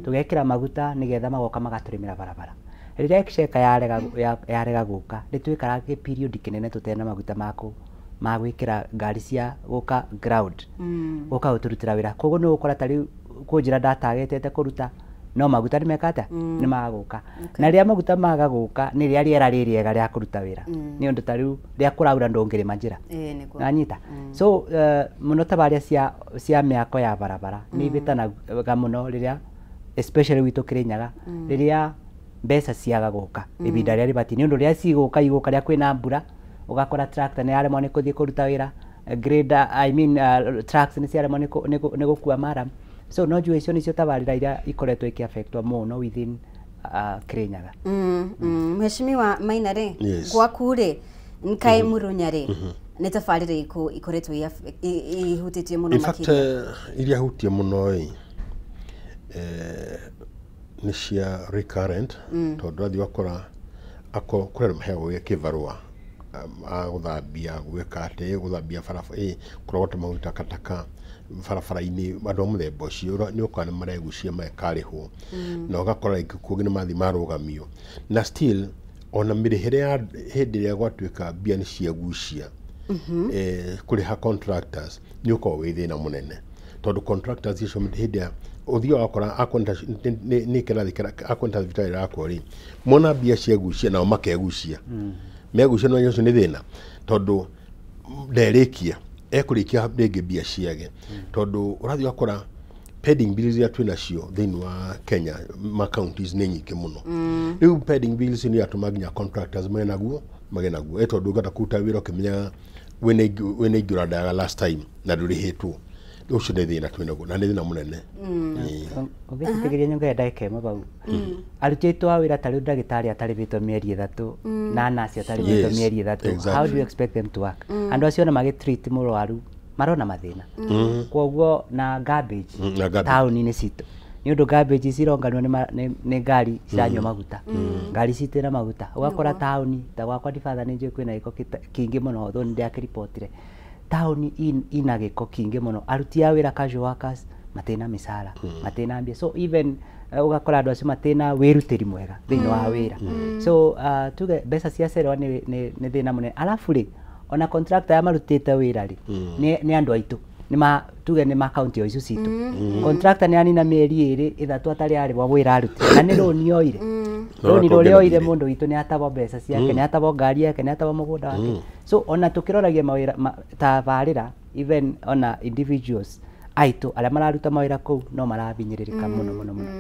tũgekĩra maguta nĩgetha magoka magatũrĩmĩra barabara. Rĩrĩa exchequer yarega gũka, nĩ twĩkaraga period kĩnene tũtena maguta ma gwĩkĩra ngari cia gũka ground gũka gũtũrutĩra wĩra. Koguo nĩ ũgũkora ta rĩu kũnjĩra ndatagĩtete kũruta, no maguta nĩ meka atĩa, nĩ maga gũka. Na rĩrĩa maguta maga gũka nĩ rĩrĩa rĩera rĩ rĩega rĩa kũruta wĩra, nĩ ũndũ ta rĩu rĩa kũraura ndũngĩrĩma njĩra, nanyita. So mũno tabarĩra cia mĩako ya barabara nĩ ibĩtanaga mũno rĩrĩa especially gwitũ Kĩrĩnyaga, rĩrĩa mbeca ciaga gũka ibinda rĩrĩa rĩbatiĩ, nĩ ũndũ rĩrĩa cigũka igũka rĩa kwĩna mbura, ũgakora tractor nĩ yaremwo nĩ kũthiĩ kũruta wĩra, grader, I mean trucks nĩ ciaremwo nĩ gũkua maram. So no njũĩ icio nĩcio tabarĩra iria ikoretwo ikĩaffectwo mũno within Kĩrĩnyaga. Mheshimiwa Maina rĩ, gwaku rĩ nkaĩ Murunya rĩ, nĩ tabarĩra ĩrĩkũ ikoretwo ihutĩtie mũno makĩria? In fact iria hutie mũno ĩ nĩ cia recurrent, tondũ wathiĩ wakora kũrĩ andũ maheagwo kĩbarũa a gũthambia, gwĩka atĩ gũthambia barabara, kũrogota mahuti takataka barabara-inĩ, andũ a mũthemba ũcio nĩ ũkora nĩ maregucia makarĩhwo, na ũgakora rĩngĩ kũngĩ nĩ mathiĩ marũgamio, na still Ona mĩrĩhĩre ya hĩndĩ ĩrĩa gwatuĩka mbia nĩ ciagucia kũrĩha contractors nĩ ũkoragwo wĩ thĩna mũnene tondũ contractors icio hĩndĩ ya ũthiaga wakora akorwo nĩ kĩrathi akorwo nĩ ta thibitarĩ ĩrakwo rĩ, mona mbia ciagucia nao makegucia megucia, no ũcio nĩ thĩna tondũ nderĩkia ekũrĩkia rĩngĩ mbia ciage tondũ ũrathiĩ ũgakora pending bills iria twĩ nacio thĩinĩ wa Kenya ma counties nĩ nyingĩ mũno. Rĩu pending bills nĩ iratũma nginya contractors mage naguo tondũ ũngĩhota kũruta wĩra ũkĩmenyaga wĩna ingĩ ũrandaga last time na ndũrĩhĩtwo, ũcio nĩ thĩna twĩ naguo na nĩ thĩna mũnene. Ũngĩtĩkĩria nyongerere ndagĩka ĩmwe bau, aruti aitũ a wĩra ta rĩu ndagĩtarĩ atarĩhĩtwo mĩeri 3 na nurse atarĩhĩtwo mĩeri 3, how do you expect them to work? Andũ acio ona magĩtreat mũrwaru marona mathĩna koguo na garbage taũni-inĩ citũ nĩ ũndũ garbage cironganwo nĩ ngari ciranyua maguta, ngari citĩ na maguta, ũgakora taũni ta gwakwa Ndibatha nĩ njũĩ kwĩna gĩko kĩingĩ mũno, though nĩ ndakĩribotire taũni ina gĩko kĩingĩ mũno, aruti a wĩra casual workers matina mĩcara, matina mbia, so even ũgakora andũ acio matina wĩrutĩri mwega thĩinĩ wa wĩra. So tuge mbeca cia cerwa nĩ thĩna mũnene. Alafu rĩ ona contractor aya marutĩte wĩra rĩ nĩ andũ aitũ, tuge nĩ ma county o icio citũ. Contractor nĩ anina mĩeri 2 3 atarĩ arĩhwo wĩra arutire na nĩ rũni oire, rũni rũrĩa oire mũndũ witũ nĩ atabwo mbeca ciake, nĩ atabwo ngari yake, nĩ atabwo mũgũnda wake. So ona tũkĩroragia mawĩra tabarĩra even ona individuals aitũ arĩa mararuta mawĩra kũu no marabinyĩrĩrĩka mũno mũno mũno.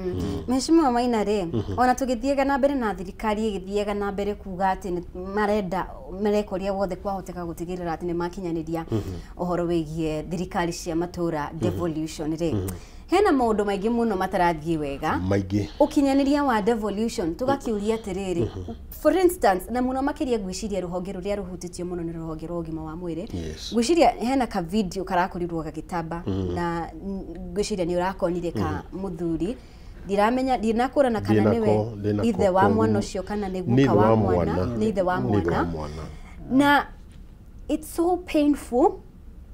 Mheshimiwa Maina rĩ, ona tũgĩthiaga na mbere na thirikari ĩgĩthiaga na mbere kuga atĩ marenda mareka ũrĩa wothe kwahoteka gũtigĩrĩra atĩ nĩ makinyanĩria ũhoro wĩgiĩ thirikari cia matũra devolution rĩ, hena maũndũ maingĩ mũno matarathiĩ wega maingĩ ũkinyanĩria wa devolution tũgakiũria atĩrĩrĩ, for instance na mũno makĩria ngwĩciria rũhonge rũrĩa rũhutĩtio mũno nĩ rũhonge rwa ũgima wa mwĩrĩ, ngwĩciria hena ka video karakorirwo gagĩtamba na ngwĩciria nĩ ũrakonire ka mũthuri, ndiramenya ndinakũrana kana nĩwe ithe wa mwana ũcio kana nĩ guka wa mwana, nĩ ithe wa mwana, na it's so painful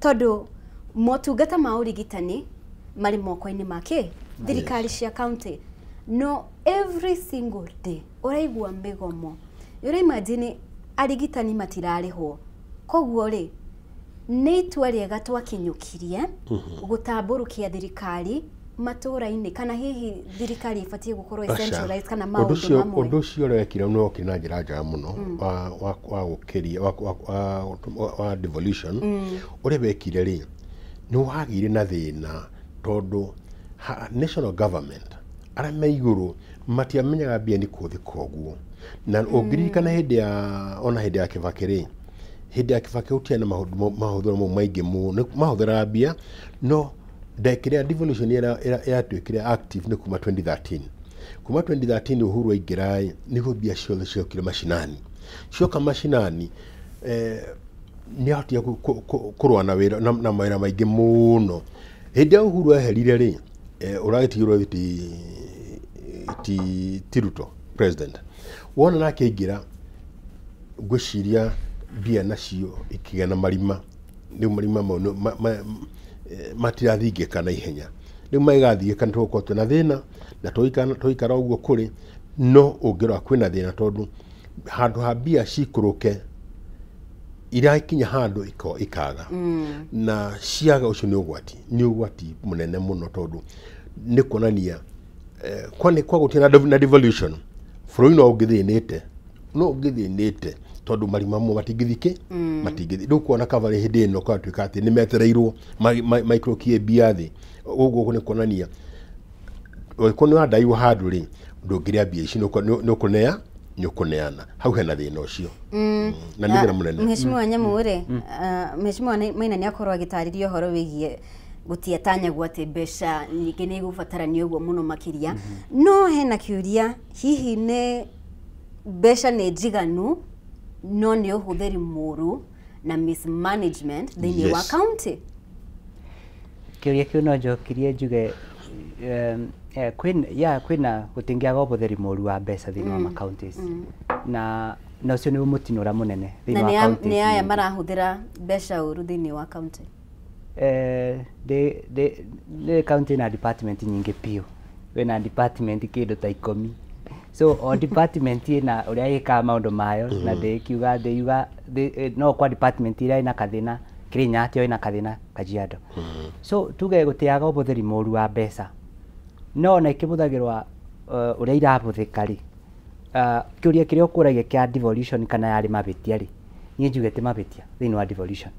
tondũ motungata ma ũrigitani marĩ moko-inĩ make thirikari cia county, no every single day ũraigua mĩgomo, ũra imagine arigitani matirarĩhwo, koguo rĩ nĩ itua rĩega twakinyũkirie gũtambũrũkia thirikari matũra-inĩ, kana hihi thirikari ĩbatiĩ gũkorwo centralized kana maũndũ mamwe? Ũndũ ũcio ũrekire nĩ wokire na njĩra njega mũno wa gũkĩria wa devolution ũrĩa wekire rĩ nĩ wagĩire na thĩna tondũ national government arĩa me igũrũ matiamenyaga mbia nĩ kũhũthĩka ũguo, na ũngĩririkana hĩndĩ ya ona hĩndĩ ya Kibaki rĩ, hĩndĩ ya Kibaki gũtiarĩ na mahũthĩro mau maingĩ mũno, mahũthĩraga mbia no ndekĩrĩa devolution ĩratuĩkire active nĩ kuma 2013. Kuma 2013 Uhuru aingĩra nĩguo mbia ciothe ciokire macinani, cioka macinani nĩ ahotire kũrũa na wĩra na mawĩra maingĩ mũno. Hĩndĩ ya Uhuru eherire rĩ, ũragĩtigĩrwo ti Ruto president, wona nake aingĩra ngwĩciria mbia nacio ikĩgĩa na marima, rĩu marima mau matirathingĩka na ihenya, rĩu magĩgathingĩka nĩ tũgũkorwo twĩna thĩna na tũikara ũguo kũrĩ, no ũngĩrora kwĩna thĩna tondũ handũ ha mbia cikũrũke irakinya handũ ikaga na ciaga, ũcio nĩ ũgwati mũnene mũno tondũ nĩ kuonania kwa gũtirĩ na devolution bũrũri no ũngĩthĩnĩte tondũ marima mo matingĩthikĩ matingĩthi rĩu kuona kabarĩ hĩndĩ ĩno kwatuĩka atĩ nĩ metereirwo maikũrũkie mbia thĩ, ũguo nĩ kuonania ũngĩkorwo nĩ wandaiwo handũ rĩ ndũngĩrĩa mbia ici nĩ ũkũneana hau hena thĩna ũcio na nĩ thĩna mũnene. Mheshimiwa Nyamu rĩ, Mheshimiwa Maina nĩ akorwo agĩtarĩria ũhoro wĩgiĩ gũtiatanyagwo atĩ mbeca nyingĩ nĩ igũbatarania ũguo mũno makĩria, no hena kĩũria hihi nĩ mbeca nĩ njiganu no nĩ ũhũthĩri mũru na mismanagement thĩinĩ wa county? Kĩũria kĩu no njokirie njuge kwĩna gũtingĩaga ũhũthĩri mũru wa mbeca thĩinĩ wa ma counties na ũcio nĩ mũtino ũrĩa mũnene thĩinĩ wa counties. Nĩ aya marahũthĩra mbeca ũru thĩinĩ wa county? Nĩ county na department nyingĩ biũ, wĩna department kĩndũ ta 10 So o department ĩna ũrĩa ĩkaga maũndũ mayo, na ndĩkiuga ndĩuga no kwa department ĩrĩa ĩna kathĩna Kĩrĩnyaga tio ĩna kathĩna Kajiado. So tuge gũtiaga ũhũthĩri mũru wa mbeca, no ona ikĩhũthagĩrwa ũrĩa irahũthĩka rĩ, kĩũria kĩrĩa ũkũragia kĩa devolution kana yarĩ mabĩtia rĩ, niĩ njuge ti mabĩtia thĩinĩ wa devolution.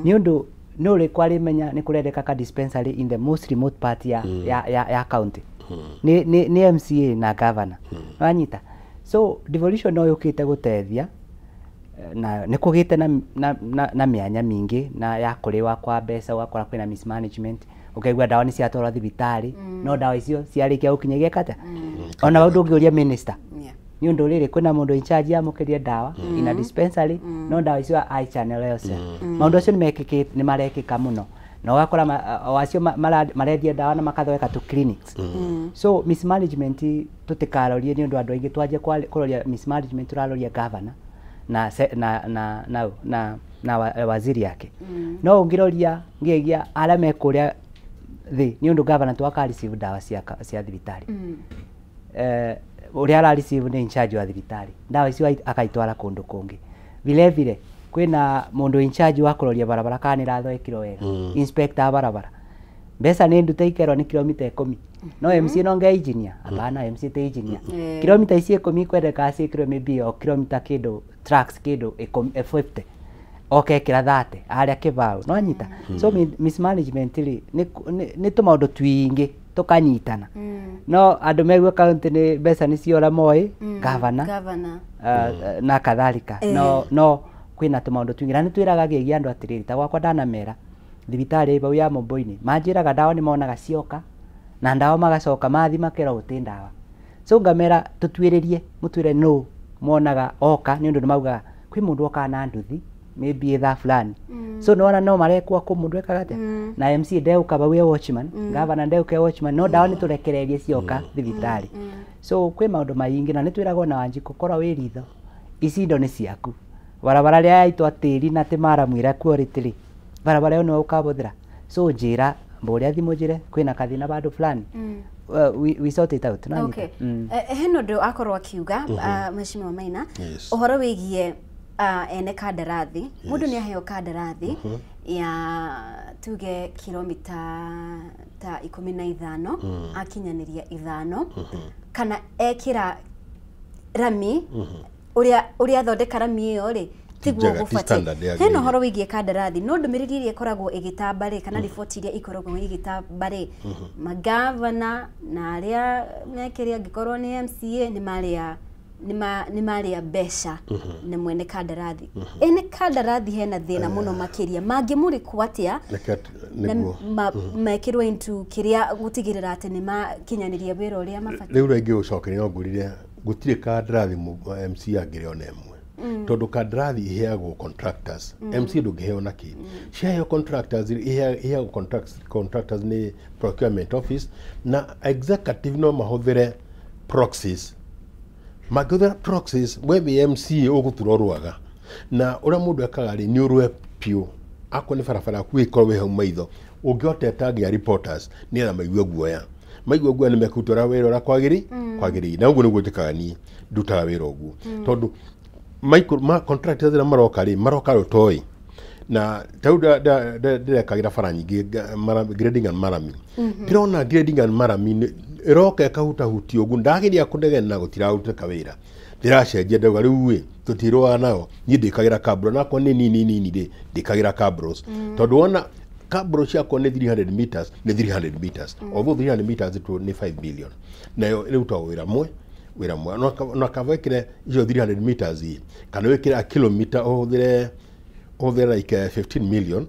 Nĩ ũndũ nĩ ũrĩkũ arĩmenya nĩ kũrendeka ka dispensary in the most remote part ya county. Nĩ MCA na governor. Wanyita. So devolution no yũkĩte gũteithia na nĩ kũgĩte na mĩanya mĩingĩ na ya kũrĩwa kwa mbeca, ũgakora kwĩna mismanagement, ũkaigua ndawa nĩ ciatwarwo thibitarĩ, no ndawa icio ciarĩkia gũkinya igeka atĩa? Ona hau ndũngĩũria minister. Nĩ ũndũ rĩrĩ kwĩna mũndũ in charge amũkĩrie ndawa in a dispensary, no ndawa icio ai channel yose. Maũndũ acio nĩ marekĩka mũno, na ũgakora o acio marendia ndawa na makathondeka tu clinics. So mismanagement tũtikarorie nĩ ũndũ andũ aingĩ twanjie kũroria mismanagement tũraroria governor na na na na na na waziri yake. No ũngĩroria ngegia arĩa me kũrĩa thĩ nĩ ũndũ governor twaka receive ndawa cia thibitarĩ. Ũrĩa ara receive nĩ in charge wa thibitarĩ, ndawa icio akaitwara kũndũ kũngĩ. Vile vile kwĩna mũndũ in charge wa kũroria barabara kana nĩ ĩrathondekirwo wega, inspector wa barabara. Mbeca nĩ ndute ikerwo nĩ kilomita 10, no MC no nge engineer, hapana MC ti engineer. Kilomita ici 10 kwendeka ciĩkĩrwo maybe o kilomita kĩndũ trucks kĩndũ 50 okekĩra 30 harĩa kĩbaũ, no anyita. So mismanagement rĩ nĩ tũmaũndũ twingĩ tũkanyitana. No andũ megua county nĩ mbeca nĩ ciora moĩ governor na kadhalika. No kwĩna tũmaũndũ twingĩ na nĩ twĩraga gĩgia andũ atĩrĩrĩ, ta gwakwa ndanamera thibitarĩ bau ya Momboini manjĩraga ndawa nĩ monaga cioka na ndawa magacoka mathi makerwo gũtĩ ndawa. So ngamera tũtuĩrĩrie mũtwĩre no monaga oka nĩ ũndũ nĩ maugaga kwĩ mũndũ okaga na nduthi maybe ithaa fulani. So nĩwona no marekwo kũ mũndũ ekaga atĩa, na MC ndegũka bau e watchman, governor ndegũka e watchman, no ndawa nĩ tũrekererie cioka thibitarĩ. So kwĩ maũndũ maingĩ na nĩ twĩragwo na Wanjikũ korwo wĩ ritho ici indo nĩ ciaku, barabara rĩa yaitwo tĩri na tĩ maramu ĩrĩa quality rĩ, barabara ĩyo nĩwe ũkabũthĩra. So njĩra mbũrĩa thimũ njĩre kwĩna kathĩna bandũ fulani, we sort it out. Okay. Hena ũndũ akorwo akiuga Mheshimiwa Maina ũhoro wĩgiĩ ene kandarathi. Mũndũ nĩ aheo kandarathi ya tuge kilomita ta 15 akinyanĩria 5 kana ekĩra rami ũrĩa athondeka rami ĩyo rĩ tiguo gũbatiĩ. Hena ũhoro wĩgiĩ kandarathi, no ndũmĩrĩri iria ĩkoragwo ĩgĩtamba rĩ kana riboti iria ikoragwo ĩgĩtamba rĩ, magavana na arĩa mekĩrĩa angĩkorwo nĩ MCA nĩ marĩa mbeca nĩ mwene kandarathi. Ene kandarathi hena thĩna mũno makĩria mangĩmũrĩkwo atĩa na mekĩrwo into kĩrĩa gũtigĩrĩra atĩ nĩ makinyanĩria wĩra ũrĩa mabatiĩ. Rĩu rĩngĩ gũcokeria no ngũrire gũtirĩ kandarathi MC angĩrĩ ona ĩmwe, tondũ kandarathi iheagwo contractors. MC ndũngĩheo na kĩ ciaheo contractors, iheagwo contractors nĩ procurement office na executive no mahũthĩre proxies. Mangĩhũthĩra proxies we wĩ MC ũgũtura rwaga, na ũrĩa mũndũ ekaga rĩ nĩ ũrwe piũ akorwo nĩ barabara yaku ĩkorwo wĩ hau maitho, ũngĩhota ĩtagĩa reporters nĩgetha maigue guoya, maigue guoya nĩ mekũruta wĩra ũrĩa kwagĩrĩire. Na ũguo nĩguo njĩkaga niĩ, ndutaga wĩra ũguo tondũ contractors arĩa maroka rĩ maroka rũtoĩ na tau ndĩrekagĩra bara nyingĩ grading and marami. Ndĩrona grading and marami ĩroka ĩkahutahutia ũguo, ndageria kũnegena gũtirarutĩka wĩra, ndĩracenjia ndauga rĩu ĩ tũtirũaga nao, niĩ ndĩkagĩra kabro nakwa nĩ nini nini rĩ ndĩkagĩra kabros, tondũ wona kabro ciakwa nĩ 300 meters nĩ 300 meters, although 300 meters nĩ 5 billion, nayo ĩrutagwo wĩra mwe wĩra mwe no kaba wĩkĩre icio 300 meters ĩ kana wĩkĩre a kilomita ũhũthĩre like 15 million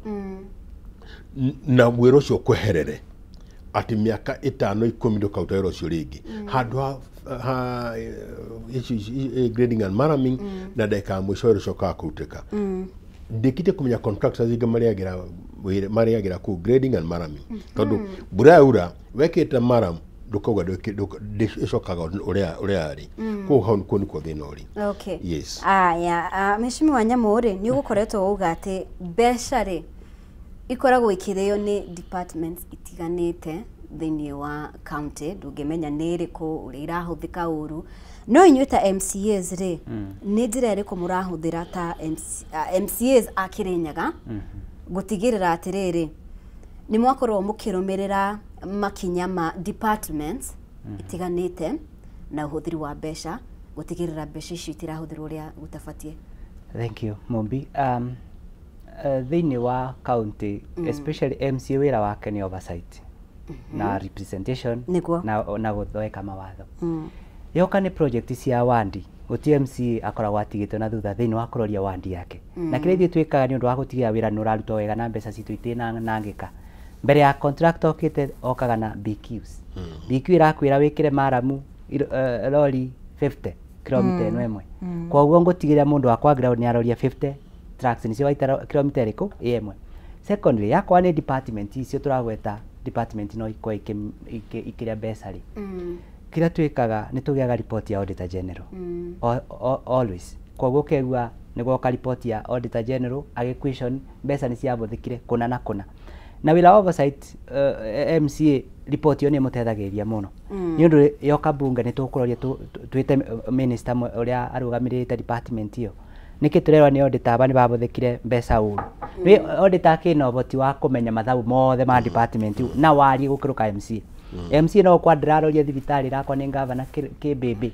na wĩra ũcio kweherere atĩ mĩaka 5 10 ndũkaruta wĩra ũcio rĩngĩ handũ ha grading and maraming na ndagĩka ya mũico wĩra ũcio ũkaga kũrutĩka. Ndĩkĩte kũmenya contractors ingĩ marĩagĩra kũu grading and maraming, tondũ mbura yaura wekĩte maram ndũkauga ĩcokaga ũrĩa yarĩ. Kũu hau kũu nĩkuo thĩna ũrĩ. Okay. Yes. Aya, Mheshimiwa Nyamũ rĩ, nĩ ũgũkoretwo uga atĩ mbeca rĩ ikoragwo ikĩrĩo nĩ departments itiganĩte thĩinĩ wa county, ndũngĩmenya nĩ ĩrĩkũ ũrĩa irahũthĩka ũru. No inyuĩ ta MCAs rĩ, nĩ njĩra ĩrĩkũ mũrahũthĩra ta MCAs a Kirinyaga gũtigĩrĩra atĩrĩrĩ nĩ mwakorwo mũkĩrũmĩrĩra makinya ma departments itiganĩte na ũhũthĩri wa mbeca, gũtigĩrĩra mbeca icio itirahũthĩrwo ũrĩa gũtabatiĩ? Thank you, Mumbi. Thĩinĩ wa county, especially MCA wĩra wake nĩ oversight na representation na gũthondeka mawatho. Yoka nĩ project cia wandi, gũtirĩ MCA akoragwo atigĩtwo na thutha thĩinĩ wa kũroria wandi yake. Na kĩrĩa ithuĩ twĩkaga nĩ ũndũ wa gũtigĩrĩra wĩra nĩ ũrarutwo wega na mbeca citũ itinanangĩka. Mbere ya contractor okĩte okaga na BQs. BQ ĩrakwĩra wĩkĩre maramu lori 50 kilomita ĩno ĩmwe. Koguo ngũtigĩrĩra mũndũ wakwa ground nĩ aroria 50 trucks nĩcio waita kilomita ĩrĩkũ ĩmwe. Secondly, yakwa nĩ department icio tũragweta, department no ikorwo ikĩrĩa mbeca rĩ. Kĩrĩa twĩkaga nĩ tũgĩaga report ya Auditor General. Always. Koguo ũkegua nĩ gwoka report ya Auditor General agĩ question mbeca nĩ ciahũthĩkire kũna na kũna. Na wĩra wa oversight MCA report ĩyo nĩ ĩmũteithagĩrĩria mũno. Nĩ ũndũ yoka bunge nĩ tũkũroria twĩte minister ũrĩa arũgamĩrĩrĩte department ĩyo. Nĩkĩ tũrerwo nĩ auditor aba nĩ bahũthĩkire mbeca ũru. Nĩ auditor akĩna ũhoti wa kũmenya mathabu mothe ma department na warie gũkĩrũka MCA. MCA no kwa ndĩraroria thibitarĩ ĩrakwa nĩ gavana Kĩmbĩmbĩ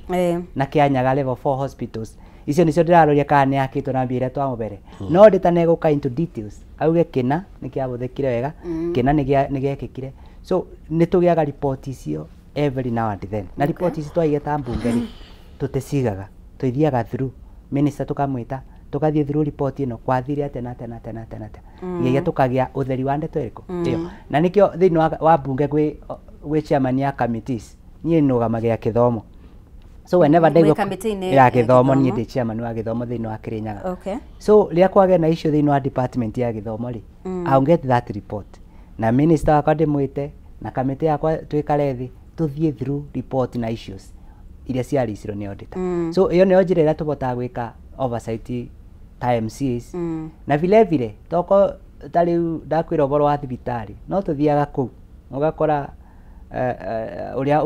na Kĩanyaga level 4 hospitals. Icio nĩcio ndĩraroria kana nĩ yakĩtwo na mbia iria twamũbere. No auditor nĩ egũka into details auge kĩna nĩ kĩahũthĩkire wega, kĩna nĩ gĩekĩkire. So nĩ tũgĩaga report icio every now and then. Na report icio twaiga ta mbunge rĩ, tũticigaga, tũithiaga through minister tũkamwĩta, tũgathiĩ through report ĩno kwathire atĩa na atĩa na atĩa na atĩa na atĩa. Nginya tũkagĩa ũtheri wa ndeto ĩrĩkũ ĩyo. Na nĩkĩo thĩinĩ wa bunge gwĩ chairman ya committees, niĩ nũgamagĩra kĩthomo. So whenever ndaigua ya gĩthomo, niĩ ndĩ chairman wa gĩthomo thĩinĩ wa Kirinyaga. So rĩrĩa kwagĩa na issue thĩinĩ wa department ya gĩthomo rĩ, I'll get that report. Na minister wakwa ndĩmwĩte na kamĩtĩ yakwa twĩkare thĩ tũthiĩ through report na issues iria ciaricirwo nĩ auditor. So ĩyo nĩyo njĩra ĩrĩa tũbotaga gwĩka oversight ta MCAs. Na vile vile toko ta rĩu ndakwĩra ũhoro wa thibitarĩ, no tũthiaga kũu ũgakora ũrĩa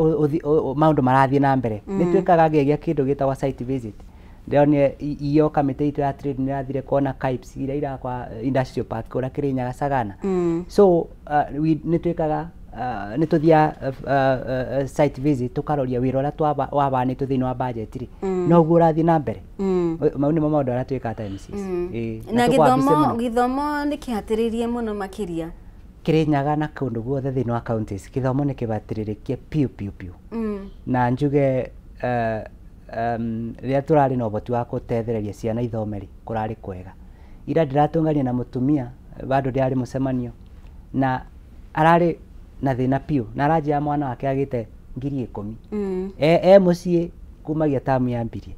maũndũ marathiĩ na mbere. Nĩ twĩkaga ngegia kĩndũ gĩtagwo site visit. Ndĩronire iyo kamĩtĩ itũ ya trade nĩ ĩrathire kuona KIPES iria irakwa industrial park kũrĩa Kirinyaga Sagana. So nĩ twĩkaga nĩ tũthiaga site visit tũkaroria wĩra ũrĩa wabanĩtwo thĩinĩ wa budget rĩ, noguo ũrathiĩ na mbere. Mau nĩmo maũndũ marĩa twĩkaga ta MCAs. Na gĩthomo nĩ kĩhatĩrĩrie mũno makĩria Kirinyaga na kũndũ guothe thĩinĩ wa counties gĩthomo nĩ kĩbatĩrĩrĩkie piũ piũ piũ. Na njuge rĩrĩa tũrarĩ na ũhoti wa gũtethereria ciana ithome rĩ, kũrarĩ kwega. Ira ndĩratũngania na mũtumia bado ndĩrarĩ mũcemanio na ararĩ na thĩna piũ na aranjĩra mwana wake agĩte 10,000. E mũciĩ kumagia tamu yambirie.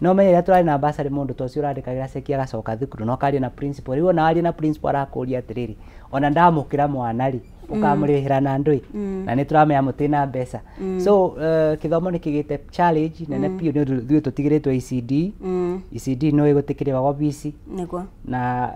No menye rĩrĩa tũrarĩ na bursary mũndũ ta ũcio ũrandĩkagĩra ceki agacoka thukuru na ũkaria na principal. Rĩu ona waria na principal arakũria atĩrĩrĩ, ona ndamũkĩra mwana rĩ, ũkamũrĩhĩra na ndũĩ, na nĩ tũramenya mũtĩ mbeca. So kĩthomo nĩ kĩgĩte challenge nene piũ nĩ ũndũ ithuĩ tũtigĩrĩtwo ECD. ECD no ĩgũtĩkĩrĩrwo wabici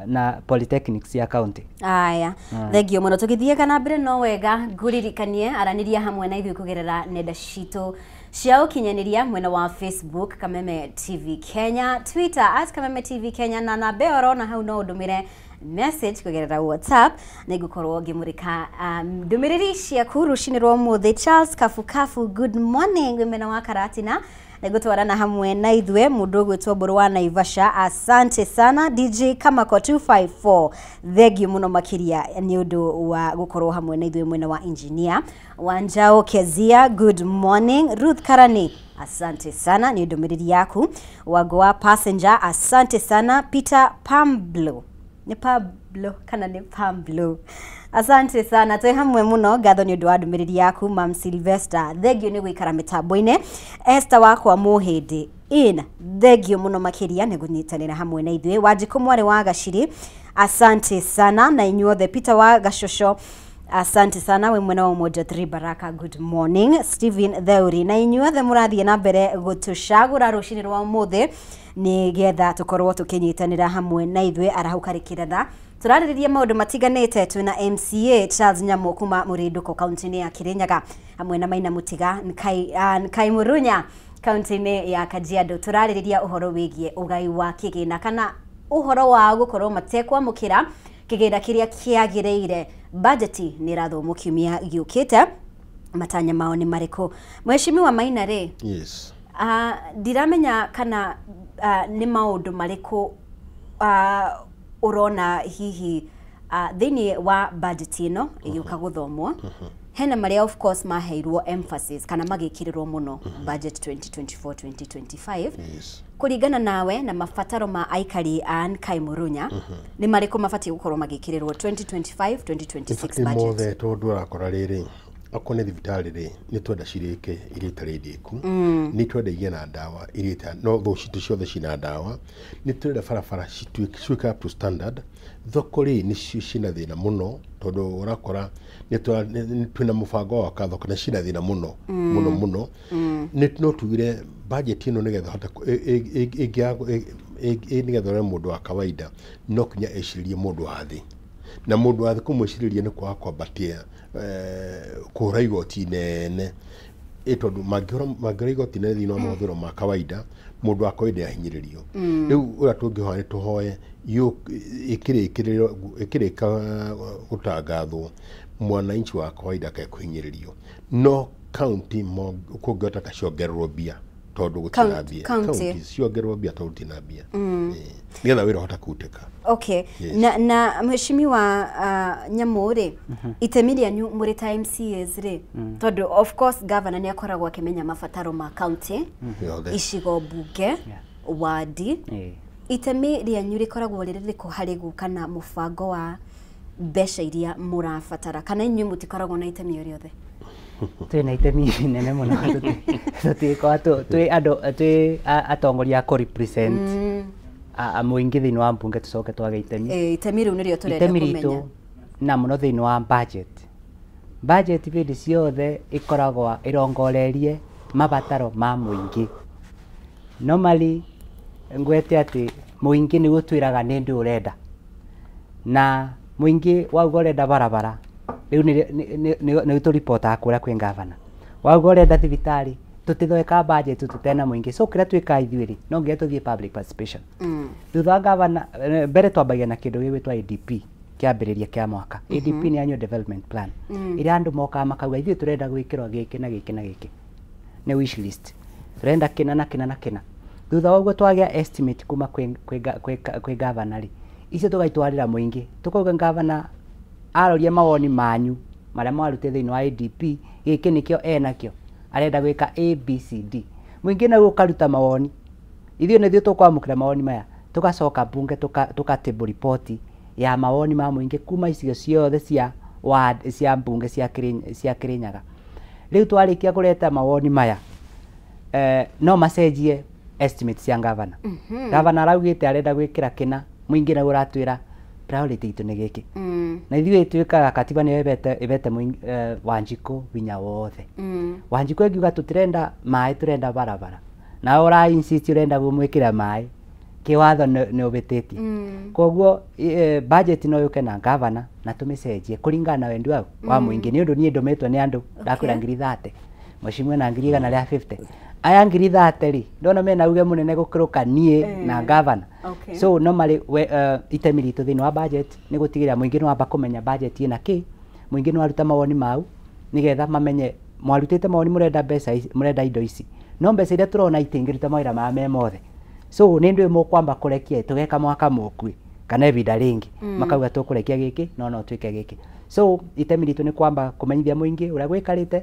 na polytechnics ya county. Aya, thengio mũno. Tũgĩthiaga na mbere no wega ngũririkanie aranĩria hamwe na ithuĩ kũgerera nenda citũ cia ũkinyanĩria mwena wa Facebook Kameme TV Kenya, Twitter at Kameme TV Kenya, na namba ĩyo ũrona hau no ũndũmĩre message kũgerera WhatsApp nĩngũkorwo ngĩmũrĩka ndũmĩrĩri ciaku rũcinĩ rwa ũmũthĩ. Charles Kafukafu, good morning, wĩ mwena wa Karatina, nĩngũtwarana hamwe na ithuĩ. Mũndũ ũgwĩtwo Mbũrũ wa Naivasha, asante sana. DJ Kamako 254, thengio mũno makĩria nĩ ũndũ wa gũkorwo hamwe na ithuĩ mwena wa engineer. Wanjao Kezia, good morning. Ruth Karani, asante sana ni ndũmĩrĩri yaku. Wagoa Passenger, asante sana. Peter Pamblo, nĩ Pablo kana nĩ Pamblo, asante sana, twĩ hamwe mũno, ngatho nĩ ũndũ wa ndũmĩrĩri yaku. Mam Sylvester, thengio nĩ gũikara mĩtambo-inĩ. Esther wakwa Mũhĩndĩ in, thengio mũno makĩria nĩ kũnyitanĩra hamwe na ithuĩ. Wanjikũ mwarĩ wa Gaciri, asante sana na inyuothe. Peter wa Gacoco, Asante sana we mwena wa Umoja 3 Baraka, good morning. Stephen Theuri na inyuothe mũrathiĩ na mbere gũtũcagũra rũcinĩ rwa ũmũthĩ nĩgetha tũkorwo tũkĩnyitanĩra hamwe na ithuĩ arahũka rĩkĩratha. Tũrarĩrĩria maũndũ matiganĩte twĩna MCA Charles Nyamu kuma Mũrĩndũko kaunti-inĩ ya Kirinyaga hamwe na Maina Mũtiga Nkai Murunya kaunti-inĩ ya Kajiado. Tũrarĩrĩria ũhoro wĩgiĩ ũgai wa kĩgĩna kana ũhoro wa gũkorwo matekwamũkĩra kĩgĩna kĩrĩa kĩagĩrĩire. Bajeti nĩ ĩrathomwo kiumia gĩũkĩte, matanya mao nĩ marĩkũ? Mheshimiwa Maina rĩ, yes, ndiramenya kana nĩ maũndũ marĩkũ ũrona hihi thĩinĩ wa bajeti ĩno ĩgĩũka gũthomwo. Hena marĩa of course maheirwo emphasis kana magĩkĩrĩrwo mũno budget 2024-2025. Yes. Kũringana nawe na mabataro ma aikari a Nkai Murunya, nĩ marĩkũ mabatiĩ gũkorwo magĩkĩrĩrwo 2025-2026 budget? Mothe tondũ ũrakora rĩrĩ okorwo nĩ thibitarĩ rĩ, nĩ twenda cirĩke iria itarĩ ndĩku, nĩ twenda igĩe na ndawa iria no thũ citũ ciothe cina ndawa, nĩ twenda barabara cituĩke up to standard. Thoko rĩ nĩcio cina thĩna mũno tondũ ũrakora twĩna mũbango wa gwaka thoko na cina thĩna mũno mũno mũno. Nĩ no tugire budget ĩno nĩgetha hote nĩgetha ũrore mũndũ wa kawaida no kinya ecirĩrie mũndũ wa thĩ, na mũndũ wa thĩ kũmwĩcirĩria nĩ kwaga kwambatia kũhũra igoti inene, tondũ mangĩhũra igoti inene thĩinĩ wa mahũthĩro ma kawaida mũndũ wa kawaida ahinyĩrĩrio. Rĩu ũrĩa tũngĩhoya nĩ tũhoe ĩkĩrĩka gũtangathwo mwananchi wa kawaida akae kũhinyĩrĩrio, no county kũngĩhoteka ciongererwo mbia tondũ gũtirĩ na mbia, county ciongererwo mbia tondũ gũtirĩ na mbia, nĩgetha wĩra ũhote kũrutĩka. Okay. Yes. Na Mheshimiwa Nyamu rĩ, itemi rĩanyu mũrĩ ta MCAs rĩ, tondũ of course governor nĩ akoragwo akĩmenya mabataro ma county, icigo mbunge, wadi, itemi rĩanyu rĩkoragwo rĩrĩ rĩrĩkũ harĩ gũka na mũbango wa mbeca iria mũrabatara, kana inyuĩ mũtikoragwo na itemi o rĩothe? Twĩna itemi inene mũno, tũtikoragwo twĩ andũ twĩ atongoria a kũ represent mũingĩ thĩinĩ wa mbunge tũcoke twage itemi. Itemi rĩu nĩrĩo tũrenda Itemi kũmenya. ritũ na mũno thĩinĩ wa budget. Budget hĩndĩ ciothe ĩkoragwo ĩrongoreirie mabataro ma mũingĩ. Normally ngwete atĩ mũingĩ nĩguo twĩraga nĩ ndũ ũrenda, na mũingĩ wauga ũrenda barabara rĩu nĩ tũripotaga kũrĩa kwĩ gavana, wauga ũrenda thibitarĩ tũtithondeka budget tũtena mũingĩ. So kĩrĩa twĩkaga ithuĩ rĩ, no nginya tũthiĩ public participation. Thutha wa gavana, mbere twambagia na kĩndũ gĩgwĩtwo ADP kĩambĩrĩria kĩa mwaka. ADP nĩ annual development plan ĩrĩa andũ mokaga makauga ithuĩ tũrenda gwĩkĩrwo gĩkĩ na gĩkĩ na gĩkĩ, nĩ wish list, tũrenda kĩna na kĩna na kĩna. Thutha wa ũguo twagĩa estimate kuma kwĩ gavana rĩ, icio tũgaitwarĩra mũingĩ, tũkauga gavana aroria mawoni manyu marĩa mwarutire thĩinĩ wa ADP, gĩkĩ nĩkĩo enakĩo arenda gwĩka ABCD. Mũingĩ naguo ũkaruta mawoni, ithuĩ nĩthuĩ tũkwamũkĩra mawoni maya, tũgacoka mbunge tũgatable ripoti ya mawoni ma mũingĩ kuma icigo ciothe cia ward cia mbunge cia Kirinyaga. Rĩu twarĩkia kũreta mawoni maya, no macenjie estimate cia gavana. Gavana araugĩte arenda gwĩkĩra kĩna, mũingĩ naguo ũratwĩra priority itũ nĩ gĩkĩ. Na ithuĩ twĩkaga katiba nĩyo ĩbete Wanjikũ hinya wothe. Wanjikũ ĩngiuga tũtirenda maĩ tũrenda barabara, nawe ũra insist ũrenda kũmwĩkĩra maĩ, kĩwatho nĩ ũbĩtĩtie. Koguo budget no yũke na gavana na tũmĩcenjie kũringana na wendi wa mũingĩ, nĩ ũndũ niĩ ndũmĩtwo nĩ andũ ndakwĩra 30,000, mheshimiwa na 150,000, aya 30,000 rĩ ndona mena uge mũnene gũkĩrũka niĩ na gavana. So normally itemi ritũ thĩinĩ wa budget nĩ gũtigĩrĩra mũingĩ nĩ wamba kũmenya budget ĩna kĩ, mũingĩ nĩ waruta mawoni mau nĩgetha mamenye mwarutĩte mawoni mũrenda mbeca ici, mũrenda indo ici, no mbeca iria tũrona itingĩruta mawĩra maya me mothe. So nĩ ndũĩ mũkwamba kũrekia tũgeka mwaka mũkuĩ kana ihinda rĩngĩ, makauga tũkũrekia gĩkĩ no twĩke gĩkĩ. So itemi ritũ nĩ kwamba kũmenyithia mũingĩ ũrĩa gwĩkarĩte,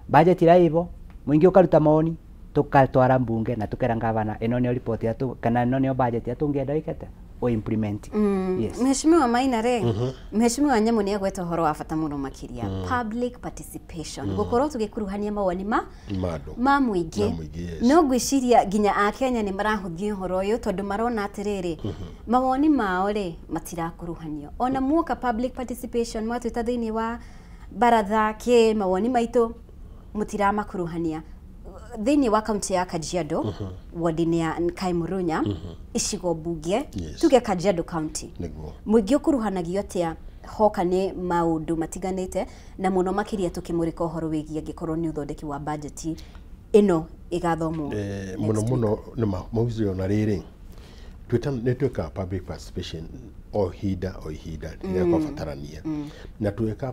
budget ĩrĩa ĩvo, mũingĩ ũkaruta mawoni, tũkatwara mbunge na tũkera gavana ĩno nĩyo report ya kana ĩno nĩyo budget ya tũngĩenda ĩkete o implement. Yes. Mheshimiwa Maina rĩ, Mheshimiwa Nyamu nĩ agweta ũhoro wa bata mũno makĩria, public participation, gũkorwo tũgĩkuruhania mawoni ma mũingĩ. No ngwĩciria nginya Akenya nĩ marahũthia ũhoro ũyũ tondũ marona atĩrĩrĩ, mawoni mao rĩ matirakuruhanio. Ona muoka public participation mwatwĩta thĩinĩ wa baratha kĩ mawoni maitũ mũtiramakuruhania thĩinĩ wa kaunti ya Kajiado ward-inĩ ya Nkaimurunya icigo mbunge tuge Kajiado County mũingĩ ũkuruhanagio atĩa hoka nĩ maũndũ matiganĩte na mũno makĩria tũkĩmũrĩka ũhoro wĩgiĩ angĩkorwo nĩ ũthondeki wa budget ĩno ĩgathomwo mũno mũno nĩ mahucio na rĩrĩ nĩ twĩkaga public participation o ihinda rĩrĩa kwabatarania na twĩka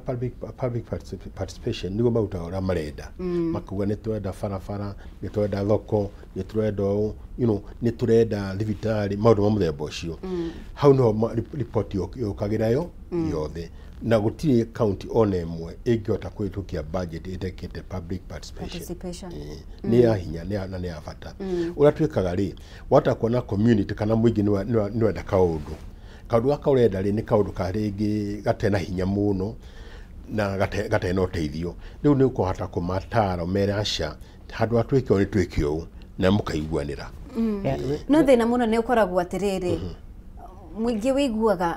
public participation nĩguo marutaga ũrĩa marenda makuga nĩ tũrenda barabara nĩ tũrenda thoko nĩ tũrenda ũũ you know nĩ tũrenda thibitarĩ maũndũ ma mũthemba ũcio hau nĩho riboti yũkagĩra yo yothe na gũtirĩ county ona ĩmwe ĩngĩhota kũhĩtũkia budget ĩtekĩte public participation nĩ ya hinya na nĩ ya bata ũrĩa twĩkaga rĩ wahota kuona community kana mũingĩ nĩ wenda kaũndũ gaka ũrenda rĩ nĩ kaũndũ ka rĩngĩ gatena hinya mũno na gatena ũteithio rĩu nĩ ũkũhota kũmatara ũmere aca handũ ha twĩke ũũ nĩ twĩke ũũ na mũkaiguanĩra no thĩna mũno nĩ ũkoragwo atĩrĩrĩ mũingĩ wĩiguaga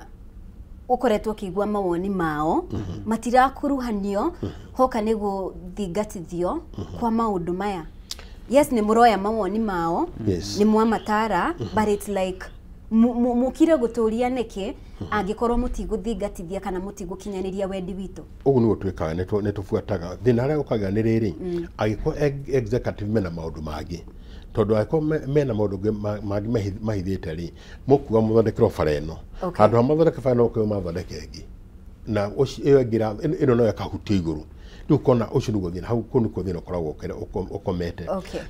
ũkoretwo ũkĩigua mawoni mao matirakuruhanio hoka nĩ gũthingatithio kwa maũndũ maya yes nĩ mũroya mawoni mao nĩ mwamatara but it's like mukire gũtũria nĩkĩ angĩkorwo mũtigũthingatithia kana mũtigũkinyanĩria wendi witũ ũguo nĩguo twĩkaga nĩ tũbuataga thĩna ũrĩa ũkagĩa nĩ rĩrĩ angĩkorwo executive mena maũndũ mangĩ tondũ angĩkorwo mena maũndũ mangĩ mahithĩte rĩ mũkuga mũthondekerwo bara ĩno handũ ha mathondeke bara ĩno ũkauga mathondeke ĩngĩ na ĩyo ĩngĩ ĩno no ĩkahutia igũrũ rĩu ũkona ũcio nĩguo thĩna hau kũu nĩkuo thĩna ũkoragwo ũkomete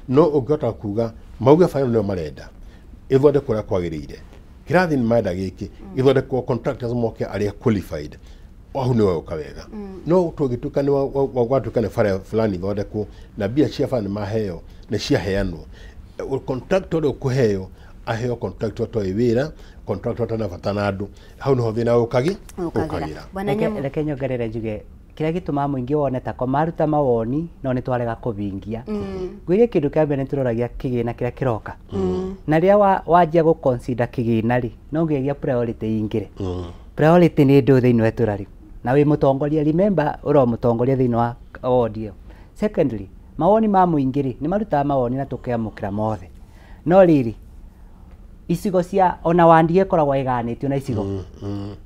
no ũngĩhota kuga mauge bara ĩno nĩyo marenda ĩthondekwo ũrĩa kwagĩrĩire kĩrathi nĩ marenda gĩkĩ gĩthondekwo contractors moke arĩa qualified hau nĩwe ũka wega no tũngĩtuĩka nĩ gwatuĩka nĩ bara fulani ithondekwo na mbia cia bara nĩ maheo nĩ ciaheanwo contractor ũrĩa ũkũheo aheo contractor ũtoĩ wĩra contractor ũtarĩ na bata na andũ hau nĩho thĩna ũkagĩra reke nyongerere njuge kĩrĩa gĩtũmaga mũingĩ wone tako maruta mawoni no nĩ twarega kũvingia ngwĩrie kĩndũ kĩa mbere nĩ tũroragia kĩgĩna kĩrĩa kĩroka na rĩrĩa wanjia gũ consider kĩgĩna rĩ no nginyagia priority ingĩre priority nĩ ndũ thĩinĩ wa itũra rĩu na wĩ mũtongoria remember ũro mũtongoria thĩinĩ wa ward ĩyo secondly mawoni ma mũingĩ rĩ nĩ marutaga mawoni na tũkeamũkĩra mothe no rĩrĩ icigo cia ona wandi ĩkoragwo ĩganĩtio na icigo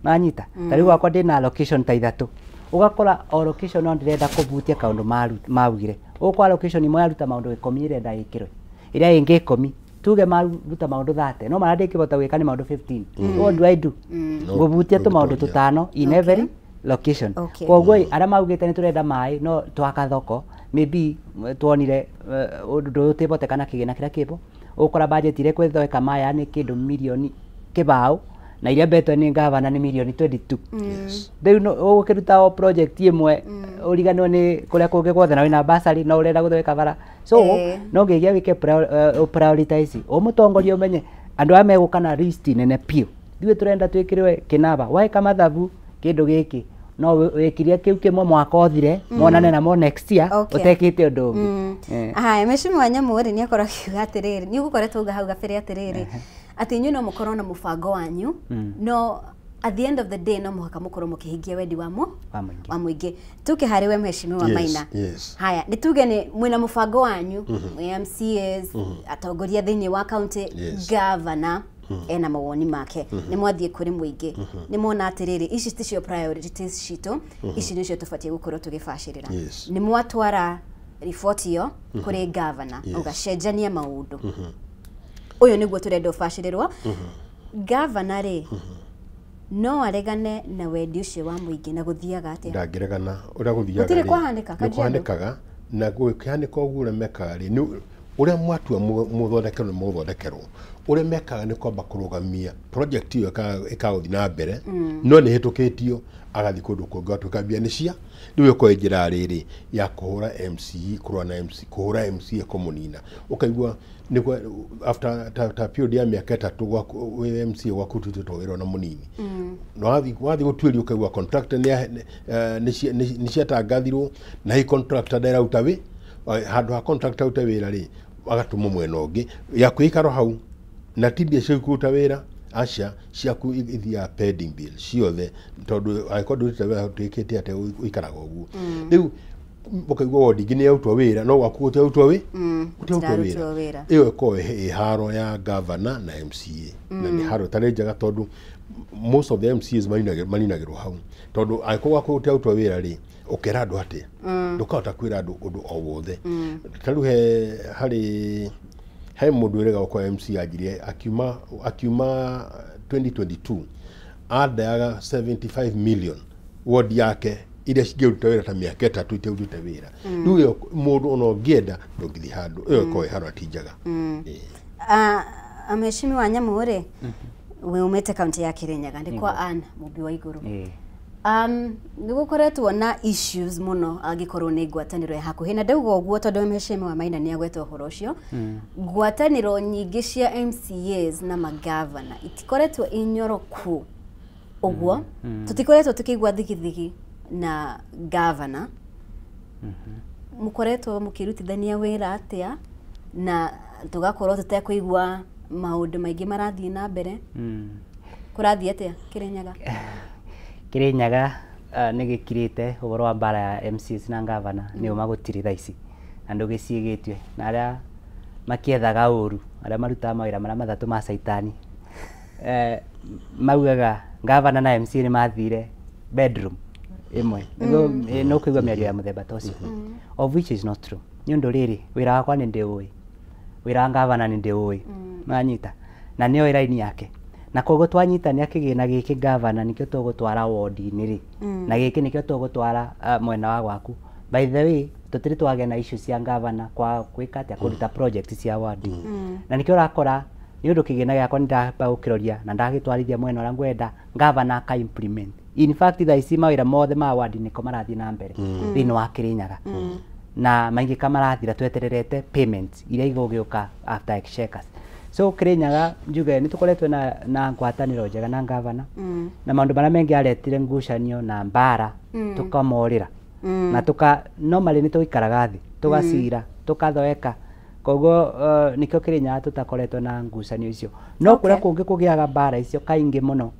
manyita ta rĩu gwakwa ndĩna location ta ithatũ ũgakora o location no ndĩrenda kũbutia kaũndũ maugire ũgũkora location ĩmwe yaruta maũndũ 10 ĩrenda ĩkĩrwe ĩrĩa ĩngĩ 10 tuge maruta maũndũ 30 no marĩa ndĩngĩhota gwĩka nĩ maũndũ 15 what do I do ngũbutia tũmaũndũ tũtano in every location koguo arĩa maugĩte nĩ tũrenda maĩ no twaka thoko maybe tuonire ũndũ ũyũ ũtĩbotekana kĩgĩna kĩrĩa kĩbo ũgũkora budget ĩrĩa ĩkwĩthondeka maya nĩ kĩndũ mirioni kĩbaũ na iria mbetwe nĩ gavana nĩ mirioni 22 rĩu ũgũkĩruta o project ĩmwe ũriganĩrwo nĩ kũrĩa kũngĩ guothe na wĩna bursary no ũrenda gũthondeka bara so no nginyagia wĩke prioritize ũmũtongoria ũmenye andũ aya megũka na list nene biũ ithuĩ tũrenda twĩkĩrwe kĩnaba waĩka mathabu kĩndũ gĩkĩ no wĩkirie kĩu kĩmwe mwaka ũthire monane namo next year ũtekĩte ũndũ ũngĩ haya mheshimiwa Nyamu rĩ nĩ akorwo akiuga atĩrĩrĩ nĩ ũgũkoretwo uga hau gabere atĩrĩrĩ atĩ inyuĩ no mũkorwo na mũbango wanyu no at the end of the day no mũhaka mũkorwo mũkĩhingia wendi wa mũingĩ tuke harĩ we mheshimiwa Maina haya nĩ tuge nĩ mwĩna mũbango wanyu mwĩ MCAs atongoria thĩinĩ wa county governor ena mawoni make nĩ mwathiĩ kũrĩ mũingĩ nĩ mona atĩrĩrĩ ici ticio priorities citũ ici nĩcio tũbatiĩ gũkorwo tũgĩbacĩrĩra nĩ mwatwara riboti ĩyo kũrĩ governor ũgacenjania maũndũ ũyũ nĩguo tũrenda ũbacĩrĩrwo governor rĩ no aregane na wendi ũcio wa mũingĩ na gũthiaga atĩa ndangĩregana ũrĩa gũthiaga gũtirĩ kwahanĩka nĩ kũhanĩkaga na gũkĩhanĩka ũguo ũrĩa mekaga rĩ ũrĩa mwatua mũthondekerwo nĩ mũthondekerwo ũrĩa mekaga nĩ kwamba kũrũgamia project ĩyo ĩkagũthiĩ na mbere no nĩ ĩhĩtũkĩtio agathiĩ kũndũ kũngĩ gwatuĩka mbia nĩ cia rĩu ĩkorwo njĩra rĩrĩ ya kũhũra MCA kũrũa na MC kũhũra MCA kũmũnina ũkaigua nĩguo after ta period ya mĩaka 3 gwaku MCA gwaku tutĩtwo wĩra ona mũnini na wathiĩ gũtuĩria ũkaigua contractor nĩ ciatangathirwo na hi contractor nderauta wĩ handũ ha contractor arute wĩra rĩ agatũmwo mwena ũngĩ ya kwĩikaro hau na ti mbia cia kũruta wĩra Aca ciaku ithiaga pending bill ciothe tondũ angĩkorwo ndũrutĩte wĩra ndwĩkĩte atĩa ũikaraga ũguo. Rĩu ũkaigua wodi ingĩ nĩ yarutwo wĩra no gwaku gũtirarutwo Gũtirarutwo wĩra. Ĩyo ĩkoragwo ĩ haro ya governor na MCA na nĩ haro ĩtarĩ njega tondũ most of the MCAs maninagĩrwo hau tondũ angĩkorwo gwaku gũtirarutwo wĩra rĩ ũkera andũ atĩa? Ndũkahota kwĩra andũ ũndũ o wothe. Ta rĩu harĩ he mũndũ wĩrĩga gũkorwo MC anjirie akiuma 2022 andayaga 75 million wodi yake iria cingĩruta wĩra ta mĩaka 3 itaurute wĩra. Rĩu ĩyo mũndũ ona ũngĩenda ndũngĩthiĩ handũ ĩyo ĩkoragwo ĩ haro ti njega. Mheshimiwa Nyamu rĩ, we umĩte kaunti ya Kirinyaga nĩ kwa Ann Mũmbi wa Igũrũ. Nĩ gũkoretwo na issues mũno angĩkorwo nĩ ngwatanĩro ya hakuhĩ na ndauga ũguo tondũ Mheshimiwa Maina nĩ agweta ũhoro ũcio. Ngwatanĩro nyingĩ cia MCAs na magavana itikoretwo inyoroku ũguo, tũtikoretwo tũkĩigua thigithigi na gavana. Mũkoretwo mũkĩrutithania wĩra atĩa na tũgakorwo tũtekũigua maũndũ maingĩ marathiĩ na mbere? Kũrathiĩ atĩa Kirinyaga? Kirinyaga nĩ gĩkirĩte ũhoro wa mbara ya MCAs na gavana nĩ ũma gũtirĩ thaa ici na ndũgĩciĩgĩtue na arĩa makĩethaga ũru arĩa marutaga mawĩra marĩa mathatũ ma caitani maugaga gavana na MCA nĩ mathire bedroom ĩmwe nĩguo no kũigua mĩario ya mũthemba ta ũcio, of which is not true. Nĩ ũndũ rĩrĩ wĩra wakwa nĩ ndĩũĩ, wĩra wa gavana nĩ ndĩũĩ, nĩwanyita na nĩoĩ raini yake na koguo twanyitania kĩgĩna gĩkĩ gavana nĩkĩo tũgũtwara wodi-inĩ rĩ na gĩkĩ nĩkĩo tũgũtwara mwena wa gwaku. By the way tũtirĩ twagĩa na issue cia gavana kwa gwĩka atĩa kũruta project cia wadi na nĩkĩo ũrakora nĩ ũndũ kĩgĩna gĩakwa nĩndamba gũkĩroria na ndagĩtwarithia mwena ũrĩa ngwenda gavana aka implement. In fact thaa ici mawĩra mothe ma wadi nĩko marathiĩ na mbere thĩinĩ wa Kirinyaga na maingĩ kamarathira twetererete payment iria igũgĩũka after exchequers. So Kirinyaga njuge nĩ tũkoretwo na ngwatanĩro njega na gavana na maũndũ marĩa mengĩ aretire ngucanio na mbara tũkamorĩra na tuka normally nĩ tũikaraga thĩ tũgacira tũkathoweka koguo nĩkĩo Kirinyaga tũtakoretwo na ngucanio icio. No kũrĩa kũngĩ kũgĩaga mbara icio kaingĩ mũno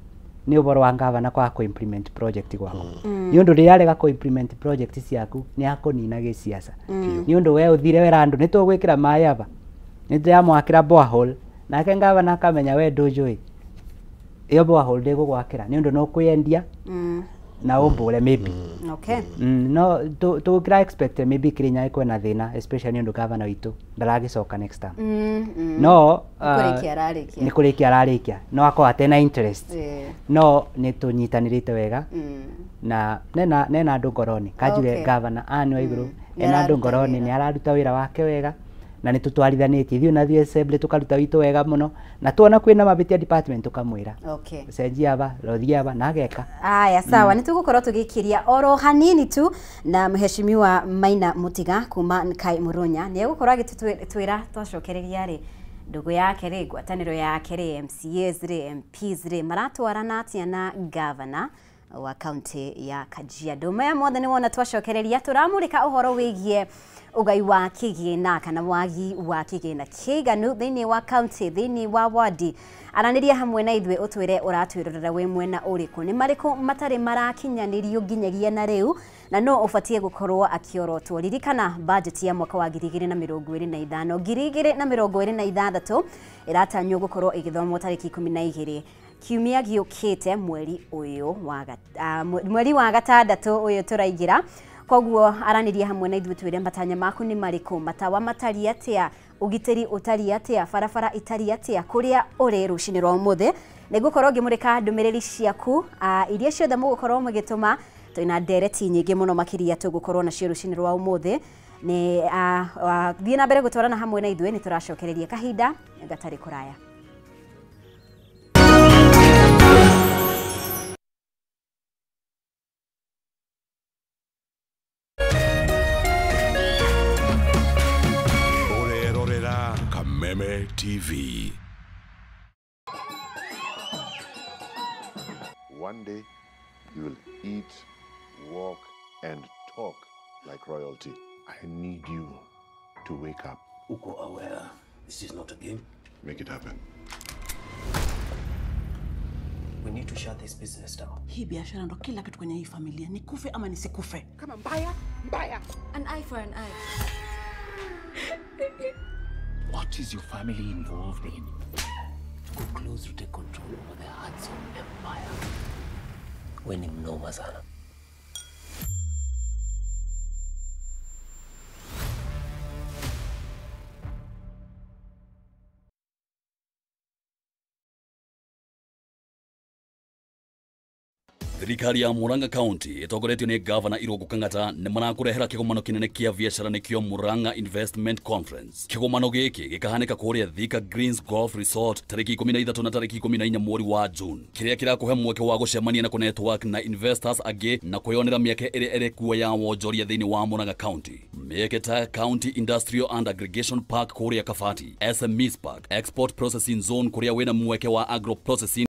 nĩ ũhoro wa gavana kwaga kũ implement project gwaku. Nĩ ũndũ rĩrĩa arega kũ implement project ciaku nĩ akũnina gĩciaca. Nĩ ũndũ we ũthire wera andũ nĩ tũgwĩkĩra maĩ aba nĩ ndĩramwakĩra borehole nake gavana akamenya we ndũnjũĩ ĩyo borehole ndĩgũgwakĩra nĩ ũndũ no kwĩendia na ũmbũre maybe. Okay. No tũkĩra expect maybe Kirinyaga kwĩna thĩna especially nĩ ũndũ gavana witũ ndaragĩcoka next time. No nĩ kũrĩkia ararĩkia no akorwo atena interest no nĩ tũnyitanĩrĩte wega na nena andũ ngoroni kanjuge gavana Ann wa Igũrũ ena andũ ngoroni nĩ araruta wĩra wake wega na nĩ tũtwarithanĩtie ithuĩ na ithuĩ assembly tũkaruta witũ wega mũno na tuona kwĩna mabĩtia department tũkamwĩra cenjia aba rothia aba na ageka. Aya sawa, nĩ tũgũkorwo tũgĩkiria oro hanini tu na Mheshimiwa Maina Mutiga kuma Nkai Murunya nĩ egũkorwo agĩtwĩra twacokereria rĩ ndũgũ yake rĩ ngwatanĩro yake rĩ MCAs rĩ MPs rĩ maratwarana atĩa na gavana wa kaunti ya Kajiado. Maya mothe nĩ wona twacokereria tũramũrĩka ũhoro wĩgiĩ ũgai wa kĩgĩna kana wagi wa kĩgĩna kĩiganu thĩinĩ wa kaunti thĩinĩ wa wadi. Aranĩria hamwe na ithuĩ ũtwĩre ũratwĩrorera wĩ mwena ũrĩkũ, nĩ marĩkũ matarĩ marakinyanĩrio nginyagia na rĩu na no ũbatiĩ gũkorwo akĩorotwo. Ririkana budget ya mwaka wa 2025 2026 ĩratanywo gũkorwo ĩgĩthomwo tarĩki 12 kiumia gĩũkĩte mweri ũyũ wa mweri wa gatandatũ ũyũ tũraingĩra. Koguo aranĩria hamwe na ithuĩ twĩre matanya maku nĩ marĩkũ, matawa matariĩ atĩa, ũgitĩri ũtariĩ atĩa, barabara itariĩ atĩa kũrĩa ũrĩ rũcinĩ rwa ũmũthĩ. Nĩngũkorwo ngĩmũrĩka ndũmĩrĩri ciaku iria ciothe mũgũkorwo mũgĩtũma. Twĩna ndereti nyingĩ mũno makĩria tũgũkorwo nacio rũcinĩ rwa ũmũthĩ. Nĩ thiĩ na mbere gũtwarana hamwe na ithuĩ, nĩ tũracokereria kahinda gatarĩ kũraya. Kameme TV. One day you will eat, walk, and talk like royalty. I need you to wake up. Uko aware this is not a game? Make it happen. We need to shut this business down. Hii biashara ndo kila kitu kwenye hii familia. Nikufe ama nisikufe? Kama mbaya, mbaya. An eye for an eye. What is your family involved in? To go close to take control over the Hudson Empire. We ni mnoma sana. Thirikari ya Murang'a County ĩtongoretio nĩ Gavana Irũngũ Kang'ata nĩ marakũrehera kĩgomano kĩnene kĩa biacara nĩkĩo Murang'a Investment Conference. Kĩgomano gĩkĩ gĩkahanĩka kũrĩa Thika Greens Golf Resort tarĩki 13 na tarĩki 14 mweri wa June, kĩrĩa kĩrakũhe mweke wa gũcemania na kũnetwork na investors angĩ na kwĩyonera mĩeke ĩrĩa ĩrĩ kuo ya wonjoria thĩinĩ wa Murang'a County. Mĩeke ta County Industrial and Aggregation Park kũrĩa Kabati, SMEs Park, Export Processing Zone kũrĩa wĩna mweke wa agro processing.